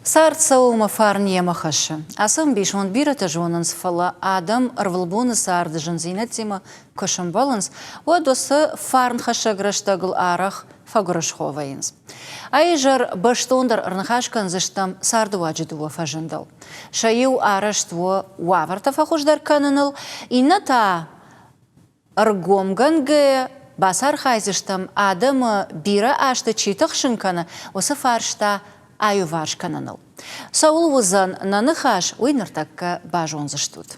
Цард цӕуы ӕмӕ фарн йемӕ хӕссы. Ацы ӕмбисонд бирӕтӕ зонынц, фӕлӕ адӕм ӕрвылбоны царды зындзинӕдтимӕ куы сӕмбӕлынц, уӕд уыцы фарнхӕссӕг рӕстӕгыл арӕх фӕгуырысхо вӕййынц. А изӕр бӕстондӕр ӕрныхас кӕндзыстӕм цардыуаджы дыууӕ фӕзындыл. Сӕ иу арӕзт у уавӕртӕ фӕхуыздӕр кӕныныл, иннӕ та Ӕргомгӕнгӕ бацархайдзыстӕм, адӕмы бирӕ азты чи тыхсын кӕны, уыцы фарста аиуварс кӕныныл. Цӕуыл уыдзӕн нӕ ныхас, уый ныртӕккӕ базондзыстут.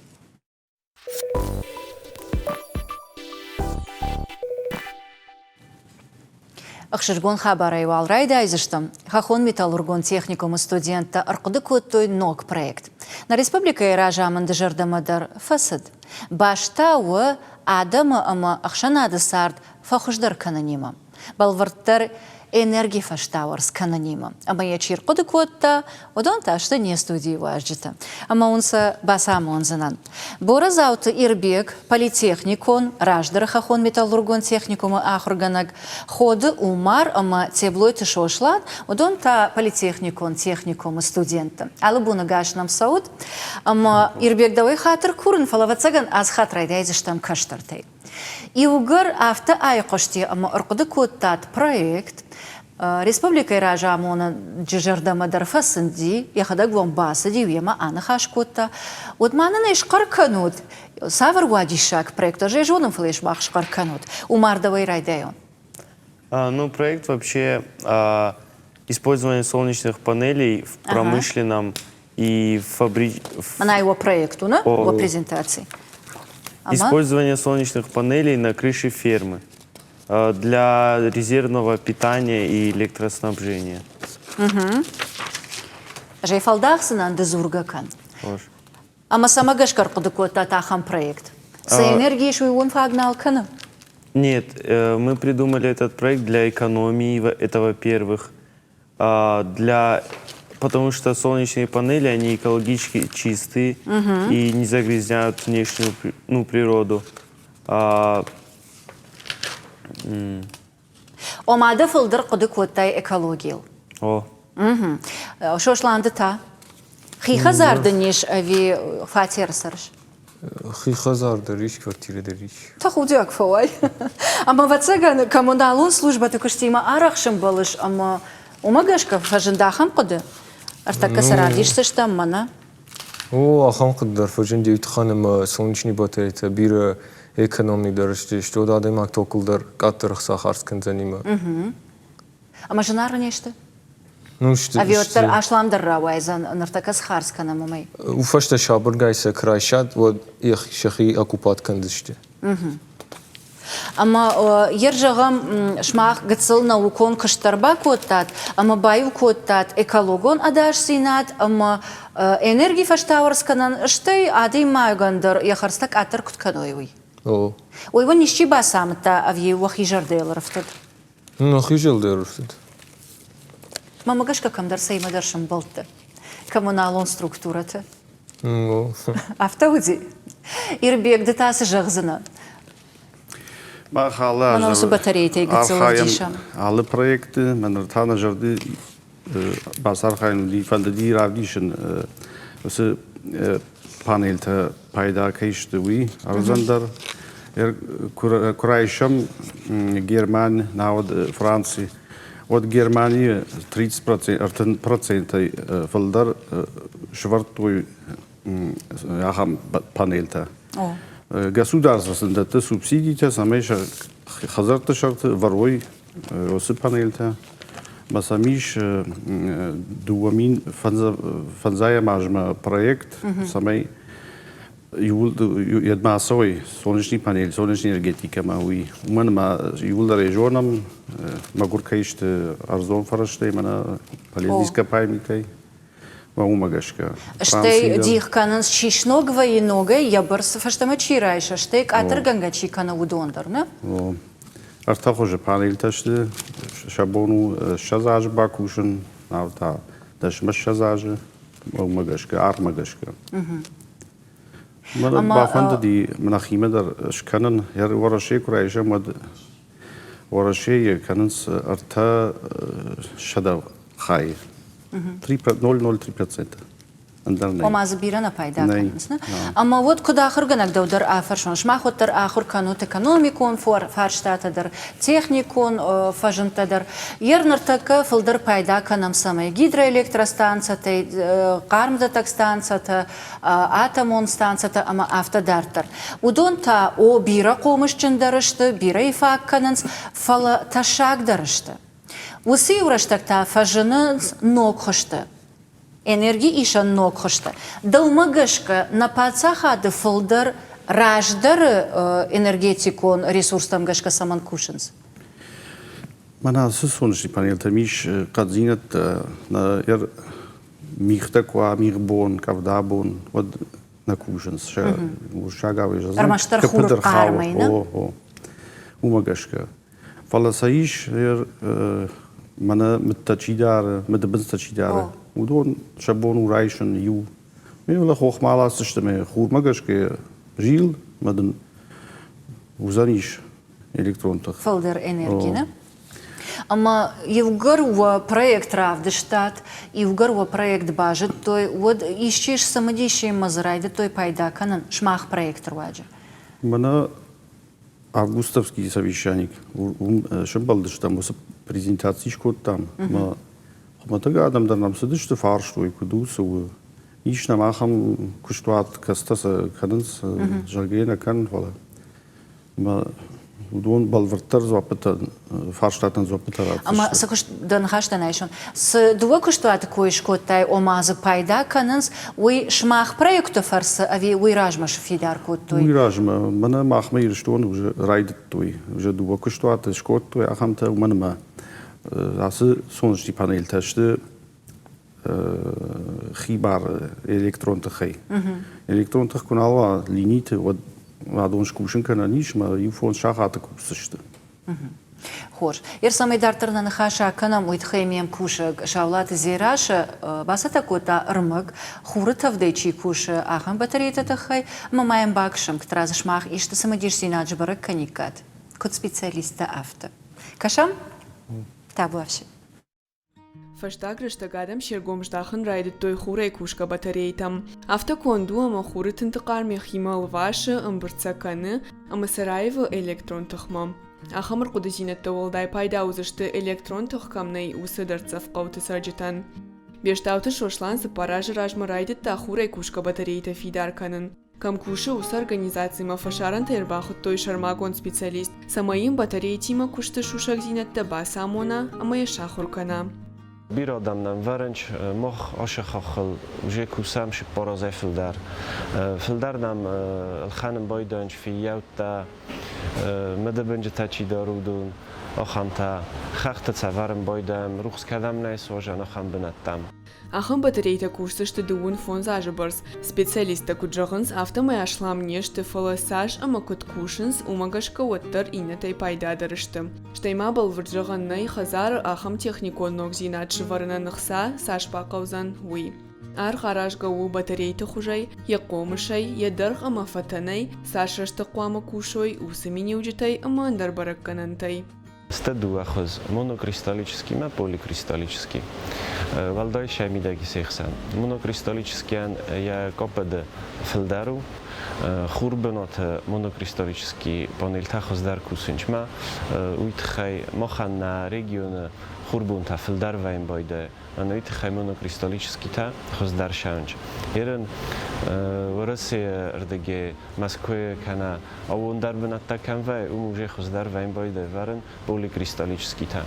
Ӕхсызгон хабарӕй уал райдайдзыстӕм. Хӕххон-металлургон техникумы студенттӕ ӕрхъуыды кодтой ног проект. Нӕ республикӕйы разамынды зӕрдӕмӕ дӕр фӕцыд. Баст та у адӕмы ӕмӕ ӕхсӕнады цард фӕхуыздӕр кӕнынимӕ. Бӕлвырддӕр, энерги фӕстауӕрц кӕнынимӕ. Ӕмӕ йӕ чи рхъуыды кодта, уыдон та сты не студийы уазджытӕ. Ӕмӕ уын сӕ бацамондзынӕн. Борадзауты Ирбег, политехникон, раздӕры хӕххон-металлургон техникумы ахуыргӕнӕг, Ходы Умар ӕмӕ Теблойты Сослан, уыдон та политехникон техникумы студенттӕ. Алы боны гас нӕм цӕут. Ӕмӕ Ирбег дӕуӕй хатыр курын, фӕлӕ ӕвӕццӕгӕн ацы хатт райдайдзыстӕм кӕстӕртӕй. Иугӕр афтӕ айхъуысти ӕмӕ ӕрхъуыды кодтат проект, республикӕйы разамонӕджы зӕрдӕмӕ дӕр фӕцынди, йӕхӕдӕг уӕм бацыди, уемӕ аныхас кодта, уӕд ма нын ӕй схъӕр кӕнут, цавӕр уадиссаг проект, ӕз ӕй зонын, фӕлӕ йӕ сымах схъӕр кӕнут. Умар, дӕуӕй райдайон. Ну, проект вообще использование солнечных панелей в промышленном и фабри... Она его проекту, да? Его презентации. Использование солнечных панелей на крыше фермы для резервного питания и электроснабжения. Угу. Ӕз ӕй фӕлдахдзынӕн ды дзургӕ кӕн. Ӕмӕ цӕмӕ гӕсгӕ ӕрхъуыды кодтат ахӕм проект? Цы энерги ис, уый уын фаг нал кӕны? Нет, мы придумали этот проект для экономии, это во-первых. Для потому что солнечные панели, они экологически чистые и не загрязняют внешнюю, ну, природу. А, Ома дӕ фылдӕр хъуыды кодтай экологийыл? О. Угу. Сослан, ды та? Хи хӕдзар дын ис ӕви фатеры цӕрыс? Хи хӕдзар дӕр ис, квартирӕ дӕр ис. Тӕхудиаг фӕуай. Ӕмӕ, ӕвӕццӕгӕн, коммуналон службӕты куыстимӕ арӕх сӕмбӕлыс ӕмӕ уымӕ гӕсгӕ фӕзынд ахӕм хъуыды? Ӕртӕккӕ сӕ равдисдзыстӕм мӕнӕ. О, ахӕм хъуыды дӕр фӕзынди уый тыххӕн ӕмӕ солнечный батарейтӕ бирӕ экономныйдӕр сты, стӕй адӕймаг токыл дӕр къаддӕр ӕхца хардз кӕндзӕнимӕ. Ӕмӕ зынаргъ не сты? Ну, сты. Ӕви уӕддӕр асламдӕр рауайдзӕн, ныртӕккӕ цы хардз кӕнӕм, уымӕй? Уый фӕстӕ сабыргай сӕ куы райсат, уӕд сӕхи оккупат кӕндзысты. Ӕмӕ йер зӕгъӕм, сымах гыццыл наукон куыст дӕр бакодтат ӕмӕ баиу кодтат экологон ӕдасдзинад ӕмӕ энерги фӕстауӕрц кӕнӕн, стӕй адӕймагӕн дӕр йӕ хӕрдзтӕ къаддӕр куыд кӕной, уый. О. Уый уын исчи бацамыдта ӕви уӕхи зӕрдӕйыл ӕрфтыд? Нӕхи зӕрдӕйыл ӕрфтыд. Мӕнмӕ гӕсгӕ кӕмдӕр цӕимӕдӕр сӕмбӕлдтӕ коммуналон структурӕты. Афтӕ уыди? Ирбег, ды та цы зӕгъдзынӕ? Мах алы аз уыцы батарейтӕй гыццыл ӕвдисӕм. Алы проекты мӕ ныр та нӕ зӕрды бацархайын уыди, фӕндыди равдисын уыцы панельтӕ пайда кӕй сты, уый ӕрдзӕн дӕр. Куы райсӕм Герман, науӕд Франци, уӕд Германийы 30 процентӕй фылдӕр сӕвӕрдтой ахӕм панельтӕ. Государство сын дӕтты субсидитӕ, цӕмӕй сӕ хӕдзӕртты сӕрты вӕрой уыцы панельтӕ. Ӕмӕ сӕм ис 2005 азмӕ проект, цӕмӕй иууыл йедмӕ ацӕуой солнечный панель, солнечный энергетикӕмӕ, уый. Уымӕн ӕмӕ иууылдӕр ӕй зонӕм, мӕгуыр кӕй сты ӕрдзон фӕрӕзтӕй, мӕнӕ полезный ископаемыйтӕй. Уымӕ гӕсгӕ. Стӕй дих кӕнынц, чи сног вӕййы ногӕй, йӕ бӕрц фӕстӕмӕ чи райсы, стӕй къаддӕргӕнгӕ чи кӕны, уыдон дӕр, нӕ? Ӕртӕ хуызы панельтӕ сты. Сӕ бон у 20 азы бакусын, нау та дӕсмӕ 20 азы, уымӕ гӕсгӕ, аргъмӕ гӕсгӕ. Мӕн бафӕндыди нӕхимӕ дӕр скӕнын. Уӕрӕсейы куы райсӕм, уӕд Уӕрӕсейы кӕнынц 300 хайы. 0,03%. Ӕндӕр нӕй. Ома дзы бирӕ нӕ пайда кӕнынц, нӕ? Ӕмӕ уӕд куыд ахуыргӕнӕг дӕу дӕр афӕрсон, сымах уӕддӕр ахуыр кӕнут экономикон фарстатӕ дӕр, техникон фӕзындтӕ дӕр. Ер ныртӕккӕ фылдӕр пайда кӕнӕм цӕмӕй гидроэлектростанцӕтӕй, хъармдӕттӕг станцӕтӕ, атомон станцӕтӕ ӕмӕ афтӕ дарддӕр. Уыдон та, о, бирӕ хъомысджындӕр сты, бирӕйы фаг кӕнынц, фӕлӕ тӕссагдӕр сты. Уыцы иу рӕстӕг та фӕзынынц ног хуызты, энерги исӕн ног хуызтӕ. Дӕумӕ гӕсгӕ, нӕ паддзахады фылдӕр раздӕры энергетикон ресурстӕм гӕсгӕ цӕмӕн кусынц? Мӕнӕ ацы солнечный панелтӕм ис хъӕддзинӕдтӕ. Мигътӕ куы уа, мигъбон, къӕвдабон, уӕд нӕ кусынц. Сӕ уырыссагау Ӕрмӕстдӕр хуры хъармӕй, нӕ? О, уымӕ гӕсгӕ. Фӕлӕ сӕ ис, мӕнӕ мыдтӕ чи дары, мыдыбындзтӕ чи дары, уыдон сӕ бон у райсын иу. Ме хохмӕ аласдзысты мӕ хурмӕ гӕсгӕ зил, мӕ дын уыдзӕнис электрон тых. Фылдӕр энерги, нӕ? Ӕмӕ иугӕр уӕ проект равдыстат, иугӕр уӕ проект базыдтой, уӕд исчи сцымыдисимӕ дзы райдыдтой пайда кӕнын сымах проекты руаджы? Мӕнӕ Августовский совещаник, уым сӕмбӕлдыстӕм, уыцы презентаци скодтам. Ӕмӕ хуымӕтӕг адӕм дӕр нӕм цыдысты, фарстой, куыд у, цы у. Ис нӕм ахӕм куыстуат, кӕцытӕ сӕ кӕнынц, зӕгъгӕ нӕ кӕнын, фӕлӕ ӕмӕ уыдон бӕлвырддӕр дзуаппытӕ, фарстатӕн дзуаппытӕ ратдзысты. Ӕмӕ цы куыст, дӕ ныхӕстӕн айсон, цы дыууӕ куыстуаты кой скодтай, ома дзы пайда кӕнынц, уый сымах проекты фӕрцы ӕви уый размӕ сфидар кодтой? Уый размӕ, мӕнӕ махмӕ Ирыстоны уже райдыдтой, уже дыууӕ куыстуаты скодтой ахӕмтӕ, уымӕн ӕмӕ ацы солнечный панельтӕ сты хибар электрон тыхӕй. Электрон тых куы нал уа линиты, уӕд адон скусын кӕнӕн ис, ӕмӕ иу фондз сахаты кусдзысты. Хорз. Ер цӕмӕй дарддӕр нӕ ныхас акӕнӕм, уый тыххӕй ме мкусӕг Саулаты Дзерассӕ бацӕттӕ кодта ӕрмӕг, хуры тӕвдӕй чи кусы, ахӕм батарейты тыххӕй, ӕмӕ ма йӕм бакӕсӕм, кӕддӕра дзы сымах исты цымыдисдзинад сбӕрӕг кӕниккат, куыд специалисттӕ, афтӕ. Кӕсӕм? Табуафси. Фӕстаг рӕстӕг адӕм се ргом здахын райдыдтой хурӕй кусгӕ батарейтӕм. Афтӕ конд у, ӕмӕ хуры тынты хъарм йӕхимӕ ӕлвасы, ӕмбырд сӕ кӕны ӕмӕ сӕ раивы электрон тыхмӕ. Ахӕм ӕрхъуыдыдзинӕдтӕ уӕлдай пайда уыдзысты, электрон тых кӕм нӕй, уыцы дӕрддзӕф хъӕуты цӕрджытӕн. Бестауты Сослан цыппар азы размӕ райдыдта хурӕй кусгӕ батарейтӕ фидар кӕнын. Кӕм кусы, уыцы организацимӕ фӕсарӕнтӕй ӕрбахуыдтой сӕрмагонд специалист, цӕмӕй йын батарейтимӕ куысты сусӕгдзинӕдтӕ бацамона ӕмӕ йӕ сахуыр кӕна. Бирӕ адӕм нӕм вӕрынч, мах ацы хаххыл уже кусӕм цыппар азӕй фылдӕр. Фылдӕр нӕм ӕлхӕнын байдайынц фыййӕуттӕ, мыдыбынджытӕ чи дары, уыдон, ахӕмтӕ. Хӕхты цӕвӕрын байдайӕм, рухс кӕдӕм нӕй суазӕн, ахӕм бынӕттӕм. Ахӕм батарейтӕ кусдзысты дыууын фондз азы бӕрц. Специалисттӕ куыд зӕгъынц, афтӕмӕй аслам не сты, фӕлӕ цас ӕмӕ куыд кусынц, уымӕ гӕсгӕ уӕддӕр иннӕтӕй пайдадӕр сты. Стӕй ма бӕлвырд зӕгъӕн нӕй, хӕдзары ахӕм техникон ногдзинад сӕвӕрынӕн ӕхца цас бахъӕудзӕн, уый. Аргъ аразгӕ у батарейты хуызӕй, йӕ хъомысӕй, йӕ дӕргъ ӕмӕ фӕтӕнӕй, цас рӕстӕг хъуамӕ кусой, уыцы миниуджытӕй ӕмӕ ӕндӕр бӕрӕггӕнӕнтӕй. Сты дыууӕ хуыз: монокристаллический ӕмӕ поликристаллический. Уӕлдай сӕ мидӕг ис ӕхсӕн. Монокристаллическийӕн йӕ къоппады фылдӕр у. Хурбынаты монокристаллический панельтӕ хуыздӕр кусынц ма уый тыххӕй махӕн нӕ регионы хурбонтӕ фылдӕр вӕййын байдайы. Ӕнӕуый тыххӕй монокристаллический-тӕ хуыздӕр сӕуынц. Ерын Уӕрӕсейы рдыгӕй Мӕскуыйы кӕнӕ аууондӕр бынӕттӕ кӕм вӕййы, уым уже хуыздӕр вӕййын байдайы вӕрын поликристаллический-тӕ.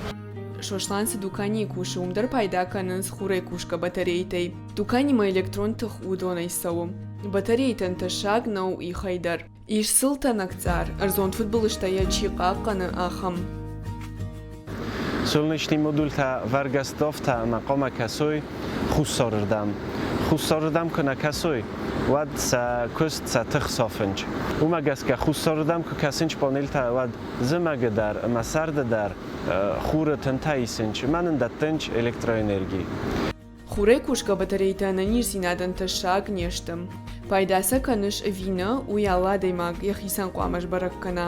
Сослан цы дуканийы кусы, уым дӕр пайда кӕнынц хурӕй кусгӕ батарейтӕй. Дуканимӕ электрон тых уыдонӕй цӕуы. Батарейтӕн тӕссаг нӕу ихӕй дӕр. Ис сыл тӕнӕг цъар, ӕрдзон фыдбылызтӕ йӕ чи хъахъхъӕны, ахӕм. Солнечный модультӕ вӕргӕ ӕмӕ хъуамӕ кӕсой хуссарырдӕм. Хуссарырдӕм куы нӕ кӕсой, уӕд сӕ куыст, сӕ тых сафынц. Уымӕ гӕсгӕ хуссарырдӕм куы кӕсынц панельтӕ, уӕд зымӕгы дӕр ӕмӕ сӕрды дӕр хуры тынтӕ исынц ӕмӕ нын дӕттынц электроэнерги. Хурӕй кусгӕ батарейтӕ ӕнӕниздзинадӕн тӕссаг не сты. Пайда сӕ кӕныс ӕви нӕ, уый алы адӕймаг йӕхицӕн хъуамӕ сбӕрӕг кӕна.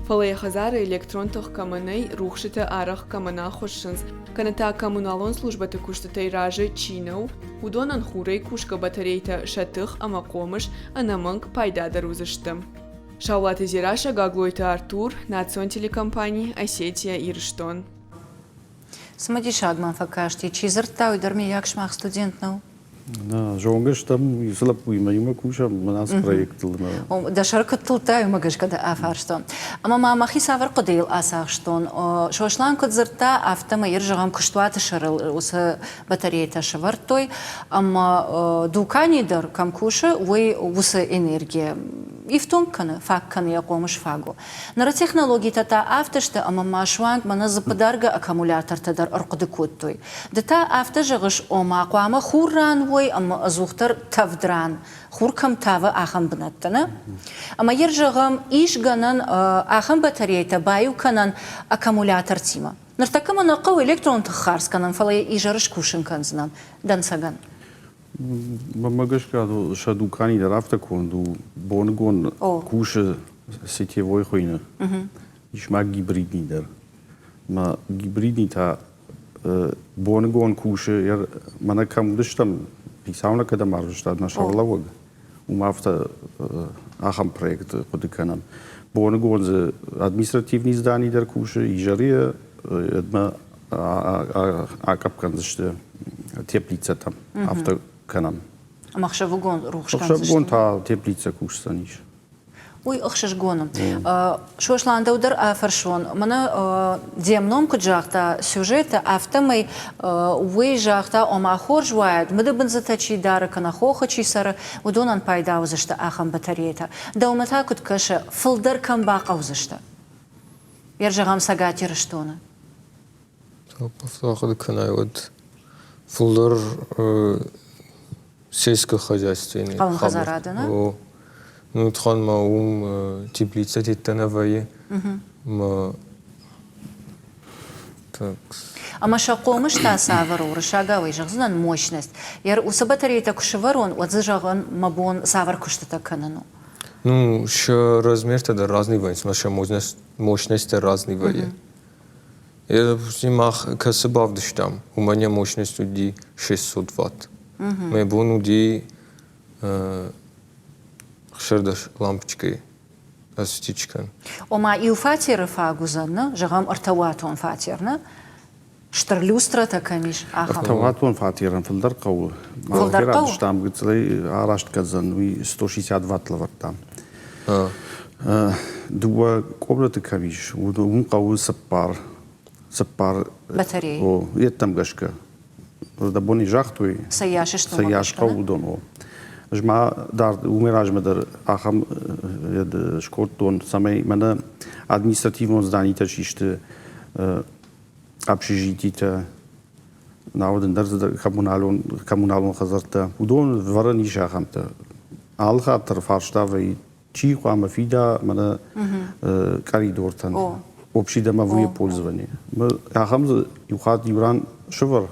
Фӕлӕ йӕ хӕдзары электрон тых кӕмӕ нӕй, рухсытӕ арӕх кӕмӕ нӕ хуыссынц, кӕнӕ та коммуналон службӕты куыстытӕй разы чи нӕу, уыдонӕн хурӕй кусгӕ батарейтӕ сӕ тых ӕмӕ хъомыс ӕнӕмӕнг пайдадӕр уыдзысты. Саулаты Дзерассӕ, Гаглойты Артур, национ телекомпани «Осетия-Ирыстон». Цымыдисаг мӕм фӕкасти, чи дзырдта, уый дӕр миййаг сымах студент нӕу? Нӕ, зонгӕ стӕм, иу лӕппуимӕ иумӕ кусӕм мӕн ацы проектыл. Дӕ сӕр куыд тылдтай, уымӕ гӕсгӕ дӕ афарстон. Ӕмӕ ма мӕхи цавӕр хъуыдыйыл ацахстон? Сослан куыд дзырдта, афтӕмӕй йыр зӕгъӕм, куыстуаты сӕрыл уыцы батарейтӕ сӕвӕрдтой, ӕмӕ дукани дӕр кӕм кусы, уый уыцы энергийӕ ифтонг кӕны, фаг кӕны йӕ хъомыс фаг у. Ныры технологитӕ та афтӕ сты, ӕмӕ ма суанг мӕнӕ дзыппыдаргӕ аккумулятортӕ дӕр ӕрхъуыды кодтой. Ды та афтӕ зӕгъыс, ома хъуамӕ хур ран уой ӕмӕ ӕдзухдӕр тӕвд ран, хур кӕм тавы, ахӕм бынӕтты, нӕ? Ӕмӕ йыр зӕгъӕм, ис гӕнӕн ахӕм батарейтӕ баиу кӕнӕн аккумулятортимӕ. Ныртӕккӕ мӕ нӕ хъӕуы электрон тых хардз кӕнын, фӕлӕ йӕ изӕры скусын кӕндзынӕн, дӕнцӕгӕн. Мӕнмӕ гӕсгӕ сӕ дукани дӕр афтӕ конд у, боныгон кусы сетевой хуыйны, ис ма гибридный дӕр. Мӕ гибридный та боныгон кусы, мӕнӕ кӕм уыдыстӕм, хицау нӕ кӕдӕм арвыста, нӕ сӕргълӕууӕг, уым афтӕ ахӕм проект хъуыды кӕнӕм. Боныгон дзы административный здани дӕр кусы, изӕры ӕдмӕ акъӕпп кӕндзысты теплицӕтӕм, афтӕ кӕнӕм. Ӕмӕ ӕхсӕвыгон рухс кӕндзысты? Ӕхсӕвыгон та теплицӕ кусдзӕнис. Уый ӕхсызгон у. Сослан, дӕу дӕр афӕрсон. Мӕнӕ де мном куыд загъта сюжеты, афтӕмӕй уый загъта, ома хорз уаид, мыдыбындзытӕ чи дары кӕнӕ хохы чи цӕры, уыдонӕн пайда уыдзысты ахӕм батарейтӕ. Дӕумӕ та куыд кӕсы, фылдӕр кӕм бахъӕудзысты? Йӕ зӕгъӕм, Цӕгат Ирыстоны. Афтӕ ахъуыды кӕнай, уӕд фылдӕр сельскохозяйственный Хъӕуон хӕдзарады, нӕ? О. Ну, тхан ма уым теплицӕ теттӕ нӕ вӕййы. Ма так. Ӕмӕ сӕ хъомыс та цавӕр у, уырыссагау ӕй зӕгъдзынӕн, мощность. Йӕ уыцы батарейтӕ куы сӕвӕрон, уӕд дзы, зӕгъын, мӕ бон цавӕр куыстытӕ кӕнын у? Ну, сӕ размертӕ дӕр разный вӕййынц, ма сӕ мощность дӕр разный вӕййы. Допустим, мах кӕцы бавдыстам, уымӕн йӕ мощность уыди 600 ватт. Мӕ бон уыди 16 лампочкӕйы осветить кӕнын. Ома иу фатеры фаг уыдзӕн, нӕ? Зӕгъӕм, ӕртӕуатон фатер, нӕ? Стыр люстрӕтӕ кӕм ис, ахӕм. Ӕртӕуатон фатерӕн фылдӕр хъӕуы. Фылдӕр хъӕуы? Равдыстам гыццылӕй арӕзт кӕндзӕн, уый 160 ватт лӕвӕрдта. Дыууӕ къоблаты кӕм ис, уым хъӕуы цыппар цыппар батарей. О, йедтӕм гӕсгӕ. Рдӕбони загътой, цӕйас сты, цӕйас хъӕуы уыдон. О. Ӕз ма дард уымӕй размӕ дӕр ахӕм скодтон, цӕмӕй мӕнӕ административон зданитӕ систы общежититӕ, науӕд ӕндӕр коммуналон, коммуналон хӕдзӕрттӕ. Уыдон вӕрӕн ис ахӕмтӕ. Алы хатт дӕр фарста вӕййы, чи хъуамӕ фида мӕнӕ къӕридортӕн общедомовые пользование. Ахӕм дзы иу хатт иу ран сывӕр,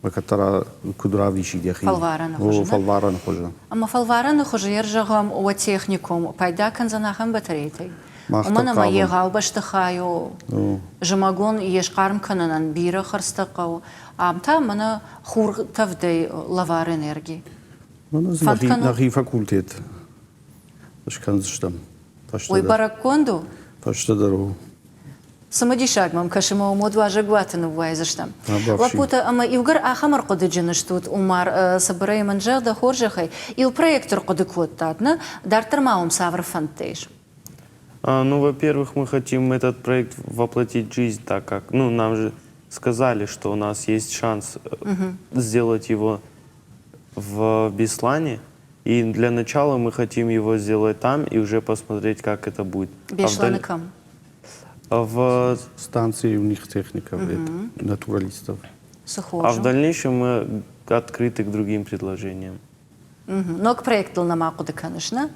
мӕ кӕддӕра куыд равдисид йӕхи. Фӕлварӕны хуызы. Фӕлварӕны хуызы. Ӕмӕ фӕлварӕны хуызы йӕ зӕгъӕм, уӕ техникум пайда кӕндзӕн ахӕм батарейтӕй? Уымӕн ӕмӕ егъау бӕстыхай у, зымӕгон йе схъарм кӕнынӕн бирӕ хӕрдзтӕ хъӕуы. Ам та мӕнӕ хур тӕвдӕй лӕвар энерги. Нӕхи факультет скӕндзыстӕм. Уый бӕрӕггонд у? Фӕстӕдӕр у. Цымыдисаг мӕм кӕсы, мӕ уым уазӕгуаты ныууайдзыстӕм. Лӕппутӕ, ӕмӕ иугӕр ахӕм ӕрхъуыдыджын стут, Умар, цыбырӕй мын зӕгъ дӕ хорзӕхӕй, иу проект ӕрхъуыды кодтат, нӕ? Дарддӕр ма уым цавӕр фӕндтӕ ис? Ну, во-первых, мы хотим этот проект воплотить в жизнь, так как, ну, нам же сказали, что у нас есть шанс сделать его в Беслане. И для начала мы хотим его сделать там и уже посмотреть, как это будет. Бесланы кӕм? В станции у них техника, натуралистов. А в дальнейшем мы открыты к другим предложениям. Ног проектыл нӕма хъуыды кӕныс, нӕ?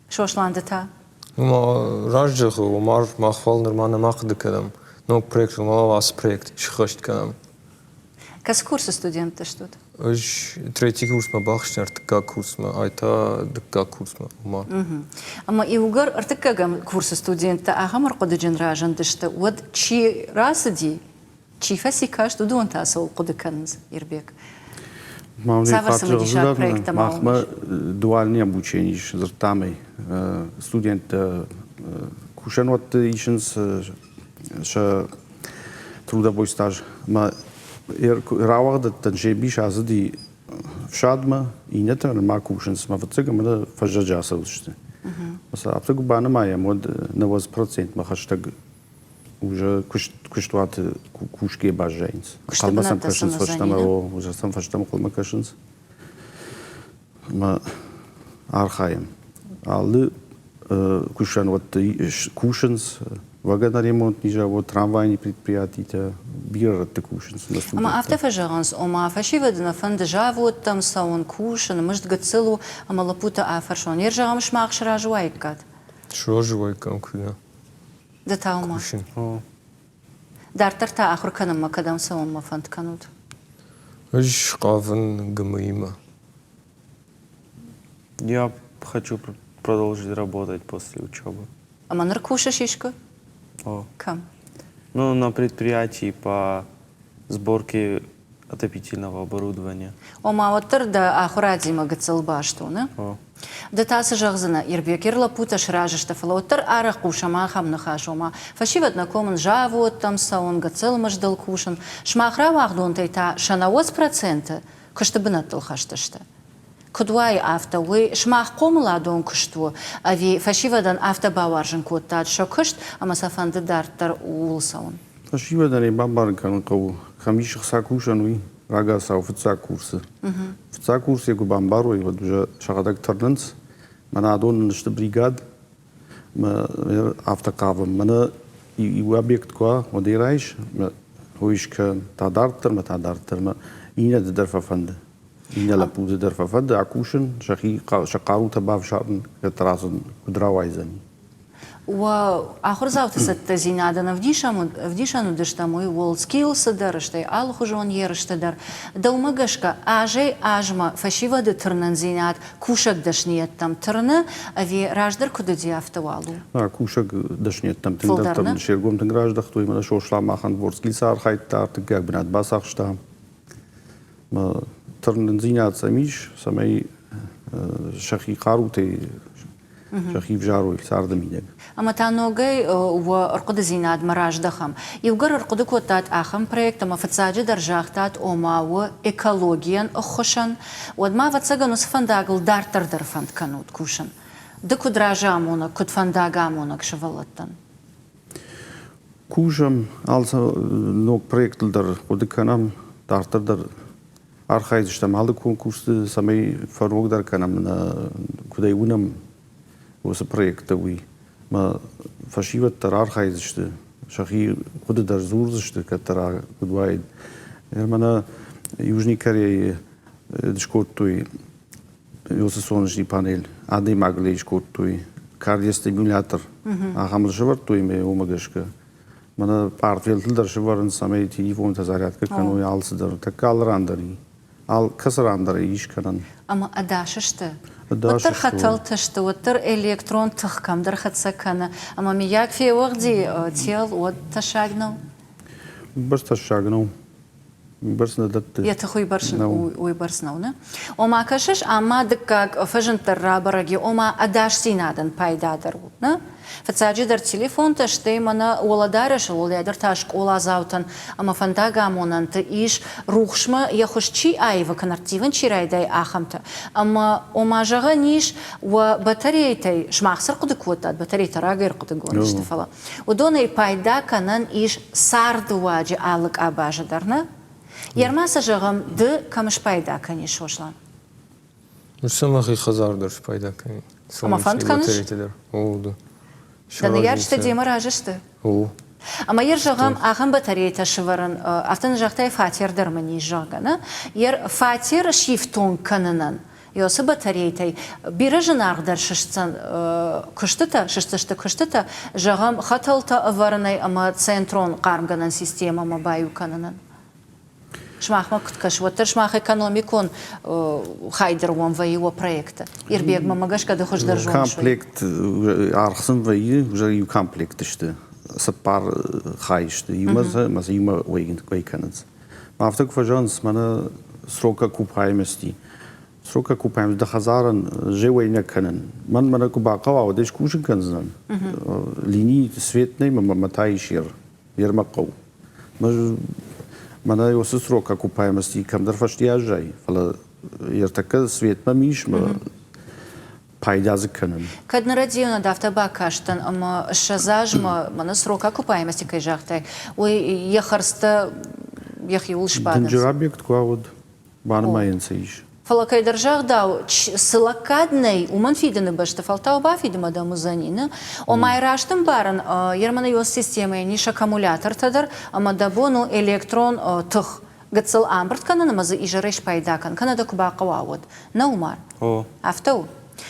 Сослан, ды та? Раст зӕгъы, Омар, мах уал нырма нӕма хъуыды кӕнӕм. Ног проектыл ма ацы проект сыххӕст кӕнӕм. Кӕцы курсы студенттӕ стут? Ӕз третий курсмӕ бахызтӕн, ӕртыккаг курсмӕ, ай та дыккаг курсмӕ, ома. Ӕмӕ иугӕр ӕртыккӕгӕм курсы студенттӕ ахӕм ӕрхъуыдыджын разындысты, уӕд чи рацыди, чи фӕци каст, уыдон та цӕуыл хъуыды кӕнынц, Ирбег? Цавӕр цымыдисаг проекттӕ ма Махмӕ дуальный обучение ис, дзырдтам ӕй. Студенттӕ кусӕнуӕтты исынц сӕ трудовой стаж. Мӕ рауагъдӕттӕн се мбис ацыди фсадмӕ, иннӕтӕ нырма кусынц. Мӕ фыццаг ӕмӕ фӕззӕджы ацӕудзысты. Афтӕ куы банымайӕм, уӕд 90 процентмӕ хӕстӕг уже куыстуаты кусгӕ баззайынц. Ӕнхъӕлмӕ сӕм кӕсынц фӕстӕмӕ, уже сӕм фӕстӕмӕ хъуылмӕ кӕсынц. Ӕмӕ архайӕм. Алы кусӕнуӕтты кусынц, вагоноремонтный завод, трамвайный предприятитӕ, бирӕ рӕтты кусынц. Ӕмӕ афтӕ фӕзӕгъынц, ома фӕсивӕды нӕ фӕнды заводтӕм цӕуын, кусын, мызд гыццыл у, ӕмӕ лӕппутӕ афӕрсон, йе зӕгъӕм, сымах сразы уаиккат? Сразы уаиккам, куы нӕ. Ды та уымӕ? Кусын. Дарддӕр та ахуыр кӕнынмӕ кӕдӕм цӕуынмӕ фӕнд кӕнут? Ӕз хъавын ГМИ-мӕ. Я хочу продолжить работать после учебы. Ӕмӕ ныр кусыс искуы? О. Кӕм? Ну, на предприятии по сборке отопительного оборудования. Ома, уӕддӕр дӕ ахуырадимӕ гыццыл баст у, нӕ? О. Ды та цы зӕгъдзынӕ, Ирбег, ир лӕппутӕ сразы сты, фӕлӕ уӕддӕр арӕх хъусӕм ахӕм ныхас, ома, фӕсивӕд нӕ комын заводтӕм цӕуын, гыццыл мыздыл кусын. Сымах рауагъдонтӕй та сӕ 90% куысты бынӕттыл хӕст сты. Куыд уайы афтӕ, уый сымах хъомыладон куыст у, ӕви фӕсивӕдӕн афтӕ бауарзын кодтат сӕ куыст ӕмӕ сӕ фӕнды дарддӕр ууыл цӕуын? Фӕсивӕдӕн ӕй бамбарын кӕнын хъӕуы, кӕм ис ӕхца кусӕн, уый рагацау фыццаг курсы. Фыццаг курсы куы бамбарой, уӕд уже сӕхӕдӕг тырнынц. Мӕнӕ адон нын сты бригад, афтӕ хъавӕм. Мӕнӕ иу объект куы уа, уӕд ӕй райс, уый скӕн, та дарддӕр мӕ та дарддӕр мӕ иннӕты дӕр фӕфӕнды. Иннӕ лӕппуты дӕр фӕфӕнды акусын, сӕхи сӕ хъарутӕ бавзарын, кӕддӕра сын куыд рауайдзӕни. Уӕ ахуырдзауты цӕттӕдзинадӕн ӕвдисӕн уыдыстӕм уый WorldSkills-ы дӕр, стӕй алыхуызон ерысты дӕр. Дӕумӕ гӕсгӕ, азӕй-азмӕ фӕсивӕды тырнындзинад кусӕг дӕсныйӕдтӕм тырны ӕви раздӕр куыд уыди, афтӕ уал у? Кусӕг дӕсныйӕдтӕм тынгдӕр се ргом тынг раздӕхтой. Мӕнӕ Сослан махӕн WorldSkills-ы архайдта, ӕртыккаг бынат бацахста. Тырнындзинад сӕм ис, цӕмӕй сӕхи хъарутӕй сӕхи взарой царды мидӕг. Ӕмӕ та ногӕй уӕ ӕрхъуыдыдзинадмӕ раздӕхӕм. Иугӕр ӕрхъуыды кодтат ахӕм проект ӕмӕ фыццаджыдӕр загътат, ома у экологийӕн ӕххуысӕн, уӕд ма, ӕвӕццӕгӕн, уыцы фӕндагыл дарддӕр дӕр фӕнд кӕнут кусын. Ды куыд разамонӕг, куыд фӕндагамонӕг сывӕллӕттӕн? Кусӕм, алцы ног проектыл дӕр хъуыды кӕнӕм, дарддӕр дӕр архайдзыстӕм алы конкурсты, цӕмӕй фӕрогдӕр кӕнӕм нӕ, куыд ӕй уынӕм, уыцы проекттӕ, уый. Мӕ фӕсивӕд дӕр архайдзысты, сӕхи хъуыды дӕр дзурдзысты, кӕддӕра куыд уаид. Мӕнӕ Южный Кореяйы скодтой уыцы солнечный панель, адӕймагыл ӕй скодтой, кардиостимулятор, ахӕм ыл сӕвӕрдтой ӕмӕ уымӕ гӕсгӕ. Мӕнӕ пъартфелтыл дӕр сӕвӕрынц, цӕмӕй телефонтӕ зарядкӕ кӕной, алцыдӕр. Тӕккӕ алы ран дӕр и. Ал, кӕцы ран дӕр ис кӕнӕн. Ӕмӕ ӕдас сты? Уӕддӕр хӕтӕлтӕ сты, уӕддӕр электрон тых кӕмдӕр хӕццӕ кӕны. Ӕмӕ миййаг феуӕгъди тел, уӕд тӕссаг нӕу? Бӕрц тӕссаг нӕу. Бӕрц нӕ дӕтты. Йӕ тых уыйбӕрц, уыйбӕрц нӕу, нӕ? Ома, кӕсыс, ӕмӕ дыккаг фӕзынд дӕр рабӕрӕг и, ома ӕдасдзинадӕн пайдадӕр у, нӕ? Фыццаджыдӕр телефонтӕ, стӕй мӕнӕ уӕлӕдарӕсы, уӕлдайдӕр та скъоладзаутӕн ӕмӕ фӕндагамонӕнты ис, рухсмӕ йӕ хуыз чи аивы, кӕнӕ ӕрттивын чи райдайы, ахӕмтӕ. Ӕмӕ, ома, зӕгъӕн ис, уӕ батарейтӕй, сымах цы рхъуыды кодтат, батарейтӕ рагӕй ӕрхъуыдыгонд сты, фӕлӕ уыдонӕй пайда кӕнӕн ис цардыуаджы алы къабазы дӕр, нӕ? Ерма сӕ зӕгъӕм, ды кӕм спайда кӕнис, Сослан? Уыцы мӕхи хӕдзар дӕр спайда кӕнин. Ӕмӕ фӕнд кӕныс? Дӕр. О, да. Дӕ ныййарджытӕ демӕ разы сты? О. Ӕмӕ йӕ зӕгъӕм, ахӕм батарейтӕ сывӕрын, афтӕ нын загътай, фатер дӕр мын ис, зӕгъгӕ, нӕ? Йӕ фатер сифтонг кӕнынӕн Уыцы батарейтӕй бирӕ зынаргъдӕр сыстдзӕн куыстытӕ, сыстдзысты куыстытӕ, зӕгъӕм, хӕтӕлтӕ ӕвӕрынӕй ӕмӕ центрон хъармгӕнӕн системӕмӕ баиу кӕнынӕн. Сымахмӕ куыд кӕсы, уӕддӕр сымах экономикон хай дӕр уӕм вӕййы уӕ проекты. Ирбег, мӕнмӕ гӕсгӕ ды хуыздӕр зоныс. Комплект аргъ сын вӕййы, уже иу комплект сты, цыппар хай сты, иумӕ ӕмӕ сӕ иумӕ уӕй кӕнынц. Афтӕ куы фӕзӕгъынц, мӕнӕ срок окупаемости. Срок окупаемости дӕ хӕдзарӕн же уӕй нӕ кӕнын. Мӕн мӕнӕ куы бахъӕуа, уӕд ӕй скусын кӕндзынӕн. Линии свет нӕй, мӕ та ис ер. Ермӕ хъӕу. Мӕнӕ уыцы срок окупаемости кӕмдӕр фӕсте аззайы, фӕлӕ ӕртӕккӕ свет мӕм ис, мӕ пайда дзы кӕнын. Кӕд нӕ радионад афтӕ бакастӕн ӕмӕ 20 азмӕ мӕнӕ срок окупаемости кӕй загътай, уый йӕ хӕрдзтӕ йӕхиуыл сбадынц. Дынджыр объект куы уыд, банымайӕн цы ис. Фӕлӕ кӕйдӕр загъдау, цы лӕггад нӕй, уымӕн фидыны бӕсты фӕлтау бафидымӕ дӕм уыдзӕни, нӕ? Ома раст ӕмбарын, Ерманыйос системӕйӕн ис аккумулятортӕ дӕр, ӕмӕ дӕ бон у электрон тых гыццыл амбырд кӕнын ӕмӕ дзы изӕрӕй спайда кӕн, кӕнӕ дӕ куы бахъӕуа, уӕд. Нӕ, Умар? О. Афтӕ у?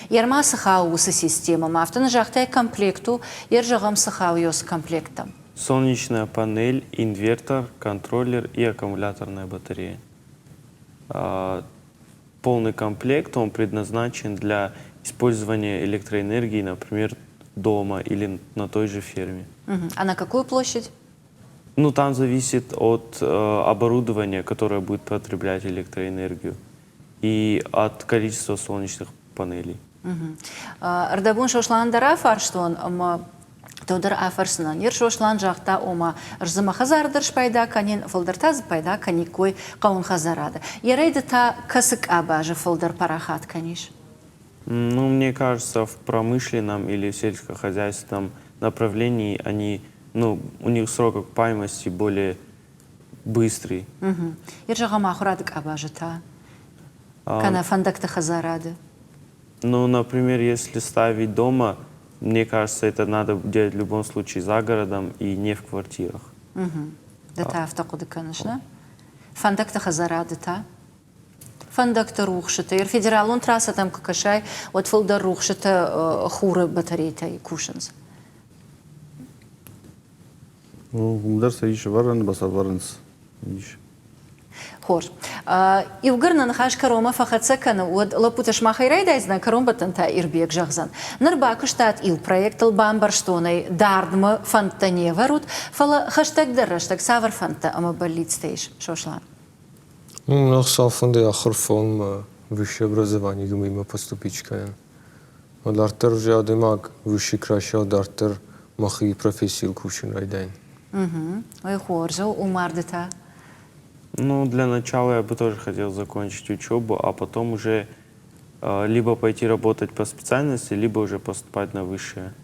Ерма цы хауы уыцы системӕмӕ? Афтӕ нӕ загътай, комплект у, ер зӕгъӕм, цы хауы ёсы комплекттӕм? Солнечная панель, инвертор, контроллер и аккумуляторная батарея. Полный комплект, он предназначен для использования электроэнергии, например, дома или на той же ферме. А на какую площадь? Ну, там зависит от оборудования, которое будет потреблять электроэнергию, и от количества солнечных панелей. Ӕрдӕбон Сослан дӕр афарстон, ӕмӕ дӕу дӕр афӕрсынӕн. Ер Сослан загъта, ома, ӕз дзы мӕ хӕдзары дӕр спайда кӕнин, фылдӕр та дзы пайда кӕниккой хъӕуын хӕдзарады. Ерӕй ды та кӕцы къабазы фылдӕр парахат кӕнис? Ну, мне кажется, в промышленном или сельскохозяйственном направлении они, ну, у них срок окупаемости более быстрый. Ер зӕгъӕм, ахуырады къабазы та? Кӕнӕ фӕндӕгты хӕдзарады? Ну, например, если ставить дома, мне кажется, это надо делать в любом случае за городом и не в квартирах. Ды та афтӕ хъуыды кӕныс, нӕ? Фӕндӕгты хӕдзарады та? Фӕндӕгты рухсыты, федералон трассӕтӕм куы кӕсай, уӕд фылдӕр рухсытӕ хуры батарейтӕй кусынц. Уым дӕр сӕ ис ӕвӕрӕн, басӕвӕрынц ис. Хорз. Иугӕр нӕ ныхас кӕронмӕ фӕхӕццӕ кӕны, уӕд лӕппутӕ сымахӕй райдайдзынӕн, кӕронбӕттӕн та Ирбег зӕгъдзӕн. Ныр бакуыстат иу проектыл, бамбӕрстон ӕй, дардмӕ фӕндтӕ не вӕрут, фӕлӕ хӕстӕгдӕр рӕстӕг цавӕр фӕндтӕ ӕмӕ бӕллицтӕ ис, Сослан? Ну, нӕ фӕнды ахуыр фӕуынмӕ высшее образование имӕ поступить кӕнын. Дарддӕр уже адӕймаг высший красиво дарддӕр мӕхи профессийыл кусын райдайын. Ой, хорз у, Умар, ды та? Ну, для начала я бы тоже хотел закончить учебу, а потом уже либо пойти работать по специальности, либо уже поступать на высшее.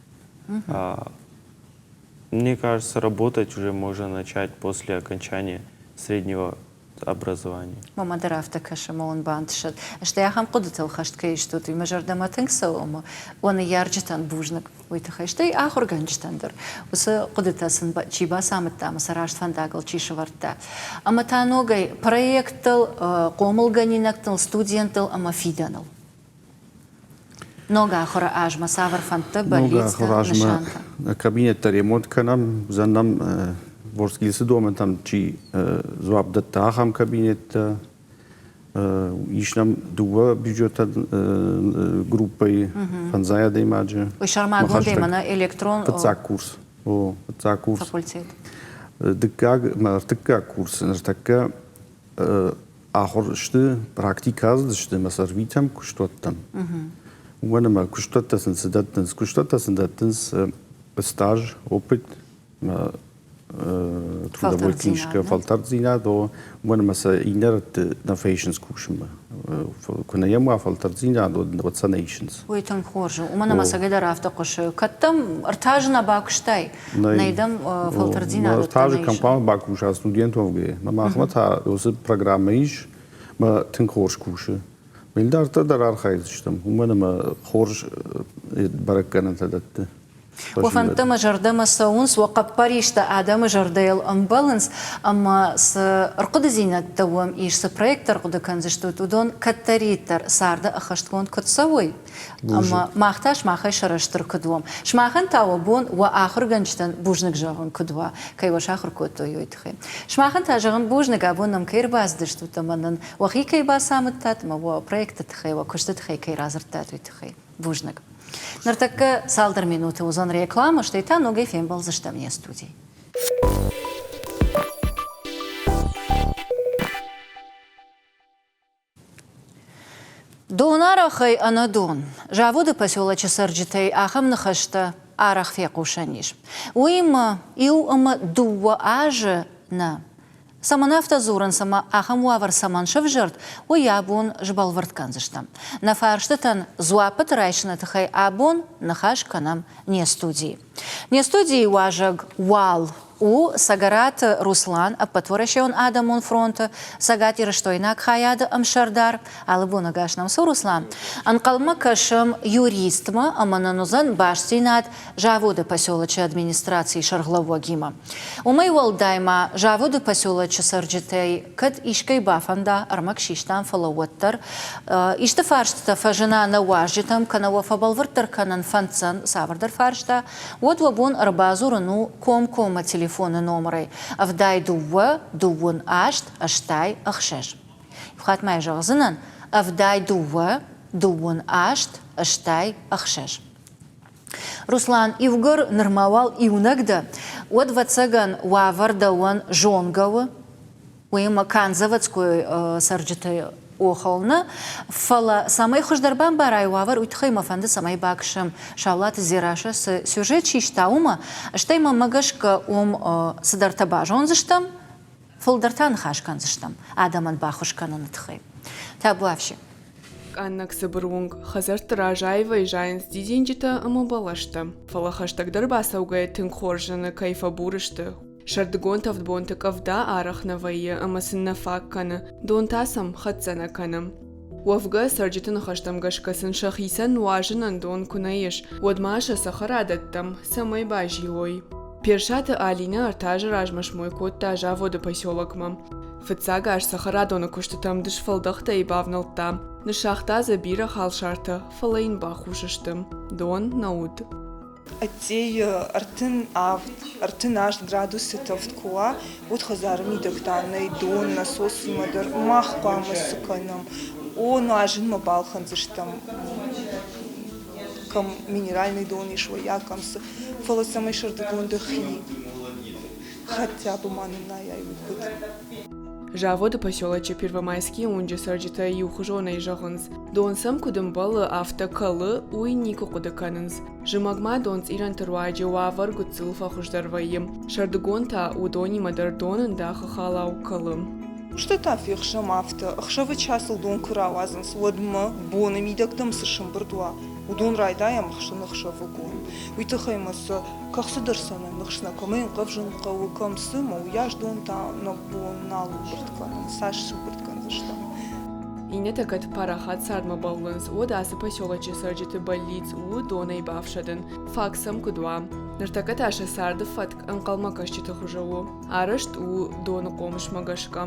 Мне кажется, работать уже можно начать после окончания среднего образования. Мамӕ дӕр афтӕ кӕсы ӕмӕ уын бантысӕд. Стӕй ахӕм хъуыдытыл хӕст кӕй стут, уый мӕ зӕрдӕмӕ тынг цӕуы ӕмӕ уӕ ныййарджытӕн бузныг уый тыххӕй, стӕй ахуыргӕнджытӕн дӕр. Уыцы хъуыдытӕ сын чи бацамыдта ӕмӕ сӕ раст фӕндагыл чи сӕвӕрдта. Ӕмӕ та ногӕй проекттыл, хъомылгӕнинӕгтыл, студенттыл ӕмӕ фидӕныл. Ног ахуыры азмӕ цавӕр фӕндтӕ, бӕллицтӕ, нысантӕ? Кабинеттӕ ремонт кӕнӕм, уыдзӕн нӕм Ворскилсы домӕнтӕм чи дзуапп дӕтта, ахӕм кабинеттӕ. Ис нӕм дыууӕ бюджетон группӕйы, фӕндзай адӕймаджы. Уый сӕрмагондӕй мӕнӕ электрон... Фыццаг курс. О, фыццаг курс. Факультет. Дыккаг ӕмӕ ӕртыккаг курсы ныртӕккӕ ахуыр сты, практикӕ ацыдысты ӕмӕ сӕ ӕрвитӕм куыстуӕттӕм. Уымӕн ӕмӕ куыстуӕттӕ сын цы дӕттынц? Куыстуӕттӕ сын дӕттынц стаж, опыт, трудовой книжкӕ, фӕлтӕрддзинад, уымӕн ӕмӕ сӕ иннӕ рӕтты нӕ фӕисынц кусынмӕ. Куы нӕ йӕм уа фӕлтӕрддзинад, уӕд сӕ нӕ исынц. Уый тынг хорз у, уымӕн ӕмӕ цӕгӕйдӕр афтӕ хъуысы. Кӕд дӕм ӕртӕ азы нӕ бакуыстай, нӕй дӕм фӕлтӕрддзинад. Ӕртӕ азы кӕм хъуамӕ бакуса студент уӕвгӕйӕ. Мӕ махмӕ та уыцы программӕ ис, мӕ тынг хорз кусы. Мӕ дарддӕр дӕр архайдзыстӕм, уымӕн ӕмӕ хорз бӕрӕггӕнӕнтӕ дӕтты. Уӕ фӕндтӕ мӕ зӕрдӕмӕ цӕуынц, уӕ хъӕппӕристӕ адӕмы зӕрдӕйыл ӕмбӕлынц, ӕмӕ цы ӕрхъуыдыдзинӕдтӕ уӕм ис, цы проекттӕ ӕрхъуыды кӕндзыстут, уыдон кӕддӕриддӕр царды ӕххӕстгонд куыд цӕуой, ӕмӕ мах та сымахӕй сӕрыстыр куыд уӕм. Сымахӕн та уӕ бон уӕ ахуыргӕнджытӕн бузныг зӕгъын куыд уа, кӕй уӕ сахуыр кодтой, уый тыххӕй. Сымахӕн та зӕгъын бузныг, абон нӕм кӕй ӕрбацыдыстут ӕмӕ нын уӕхи кӕй бацамыдтат ӕмӕ уӕ проекты тыххӕй, уӕ куысты тыххӕй кӕй радзырдтат, уый тыххӕй. Бузныг. Ныртӕккӕ цалдӕр минуты уыдзӕн рекламӕ, стӕй та ногӕй фембӕлдзыстӕм не студийы. Донарӕхӕй ӕнӕдон. Заводы поселочы цӕрджытӕй ахӕм ныхӕстӕ арӕх фехъусӕн ис. Уыимӕ иу ӕмӕ дыууӕ азы нӕ. Цӕмӕн афтӕ дзурынц ӕмӕ ахӕм уавӕр цӕмӕн сӕвзӕрд, уый абон сбӕлвырд кӕндзыстӕм. Нӕ фарстытӕн дзуаппыты райсыны тыххӕй абон ныхас кӕнӕм не студийы. Не студийы уазӕг уал у Цӕгӕраты Руслан, Ӕппӕтуӕрӕсеон адӕмон фронты цӕгатирыстойнаг хайады ӕмсӕрдар. Алы бон ӕгас нӕм цы, Руслан? Ӕнхъӕлмӕ кӕсӕм юристмӕ ӕмӕ нын уыдзӕн бастдзинад заводы поселочы администрацийы сӕргълӕууӕгимӕ. Уымӕй уӕлдай ма заводы поселочы цӕрджытӕй кӕд искӕй бафӕнда, ӕрмӕг систам, фӕлӕ уӕддӕр исты фарстытӕ фӕзына нӕ уазджытӕм кӕнӕ уӕ фӕбӕлвырддӕр кӕнын фӕнддзӕн цавӕрдӕр фарста, уӕд уӕ бон ӕрбадзурын у комкоммӕ телефоны номырӕй 72 28 86. Иу хатт ма йӕ зӕгъдзынӕн, 72 28 86. Руслан, иугӕр нырма уал иунӕг дӕ, уӕд, ӕвӕццӕгӕн, уавӕр дӕуӕн зонгӕ у. Уыимӕ канд заводской цӕрджыты охыл нӕ, фӕлӕ цӕмӕй хуыздӕр бамбарай уавӕр, уый тыххӕй мӕ фӕнды, цӕмӕй бакӕсӕм Саулаты Дзерассӕ цы сюжет систа, уымӕ, стӕй мӕнмӕ гӕсгӕ уым цыдӕртӕ базондзыстӕм, фылдӕр та ныхас кӕндзыстӕм адӕмӕн баххуыс кӕныны тыххӕй. Табуафси. Къаннӕг цыбыр уынг, хӕдзӕртты раз аивӕй зайынц дидинджытӕ ӕмӕ бӕлӕстӕ. Фӕлӕ хӕстӕгдӕр бацӕугӕйӕ тынг хорз зыны, кӕй фӕбур сты. Сӕрдыгон тӕвд бонты къӕвда арӕх нӕ вӕййы ӕмӕ сын нӕ фаг кӕны, дон та сӕм хӕццӕ нӕ кӕны. Уӕвгӕ, цӕрджыты ныхӕстӕм гӕсгӕ сын сӕхицӕн нуазынӕн дон куы нӕ ис, уӕд ма сӕ цӕхӕрадӕттӕм цӕмӕй базилой. Персаты Алинӕ ӕртӕ азы размӕ смой кодта заводы поселокмӕ. Фыццаг аз цӕхӕрадоны куыстытӕм дысфӕлдӕхтӕй бавнӕлдта. Ныссагъта дзы бирӕ халсартӕ, фӕлӕ йын бахус сты. Дон нӕ уыд. Ӕддейы 37, 38 градусы тӕвд куы уа, уӕд хӕдзары мидӕг та нӕй дон, насосимӕ дӕр мах хъуамӕ цы кӕнӕм? О, нуазынмӕ балхӕндзыстӕм, кӕм минеральный дон ис, уӕййаг кӕм цы, фӕлӕ цӕмӕй сӕрдыгон дӕхи хотя бы ма ныннайай, уый куыд? Заводы поселочы Первомайскийы уынджы цӕрджытӕ иухуызонӕй зӕгъынц, дон сӕм куыд ӕмбӕлы, афтӕ кӕлы, уый никуы хъуыды кӕнынц. Зымӕгмӕ донцъирӕнты руаджы уавӕр гыццыл фӕхуыздӕр вӕййы, сӕрдыгон та уыдонимӕ дӕр дон ӕндахы халау кӕлы. Устытӕ фехсӕм афтӕ, ӕхсӕвы часыл дон куы рауадзынц, уӕдмӕ боны мидӕг дӕм цы сӕмбырд уа, уыдон райдайӕм ӕхсын ӕхсӕвыгон. Уый тыххӕй мӕ сӕ кӕхцы дӕр сӕ нӕ ныхсна, кӕм ӕй ӕнхъӕвзын хъӕуы, кӕм цы, мӕ уыйас дон та нӕ бон нал ӕмбырд кӕнын, цас сӕмбырд кӕндзыстӕм. Иннӕтӕ кӕд парахат цардмӕ бӕллынц, уӕд ацы поселочы цӕрджыты бӕллиц у донӕй бафсӕдын, фаг сӕм куыд уа. Ныртӕккӕ та сӕ царды фӕтк ӕнхъӕлмӕкӕсджыты хуызы у. Арӕзт у доны хъомысмӕ гӕсгӕ.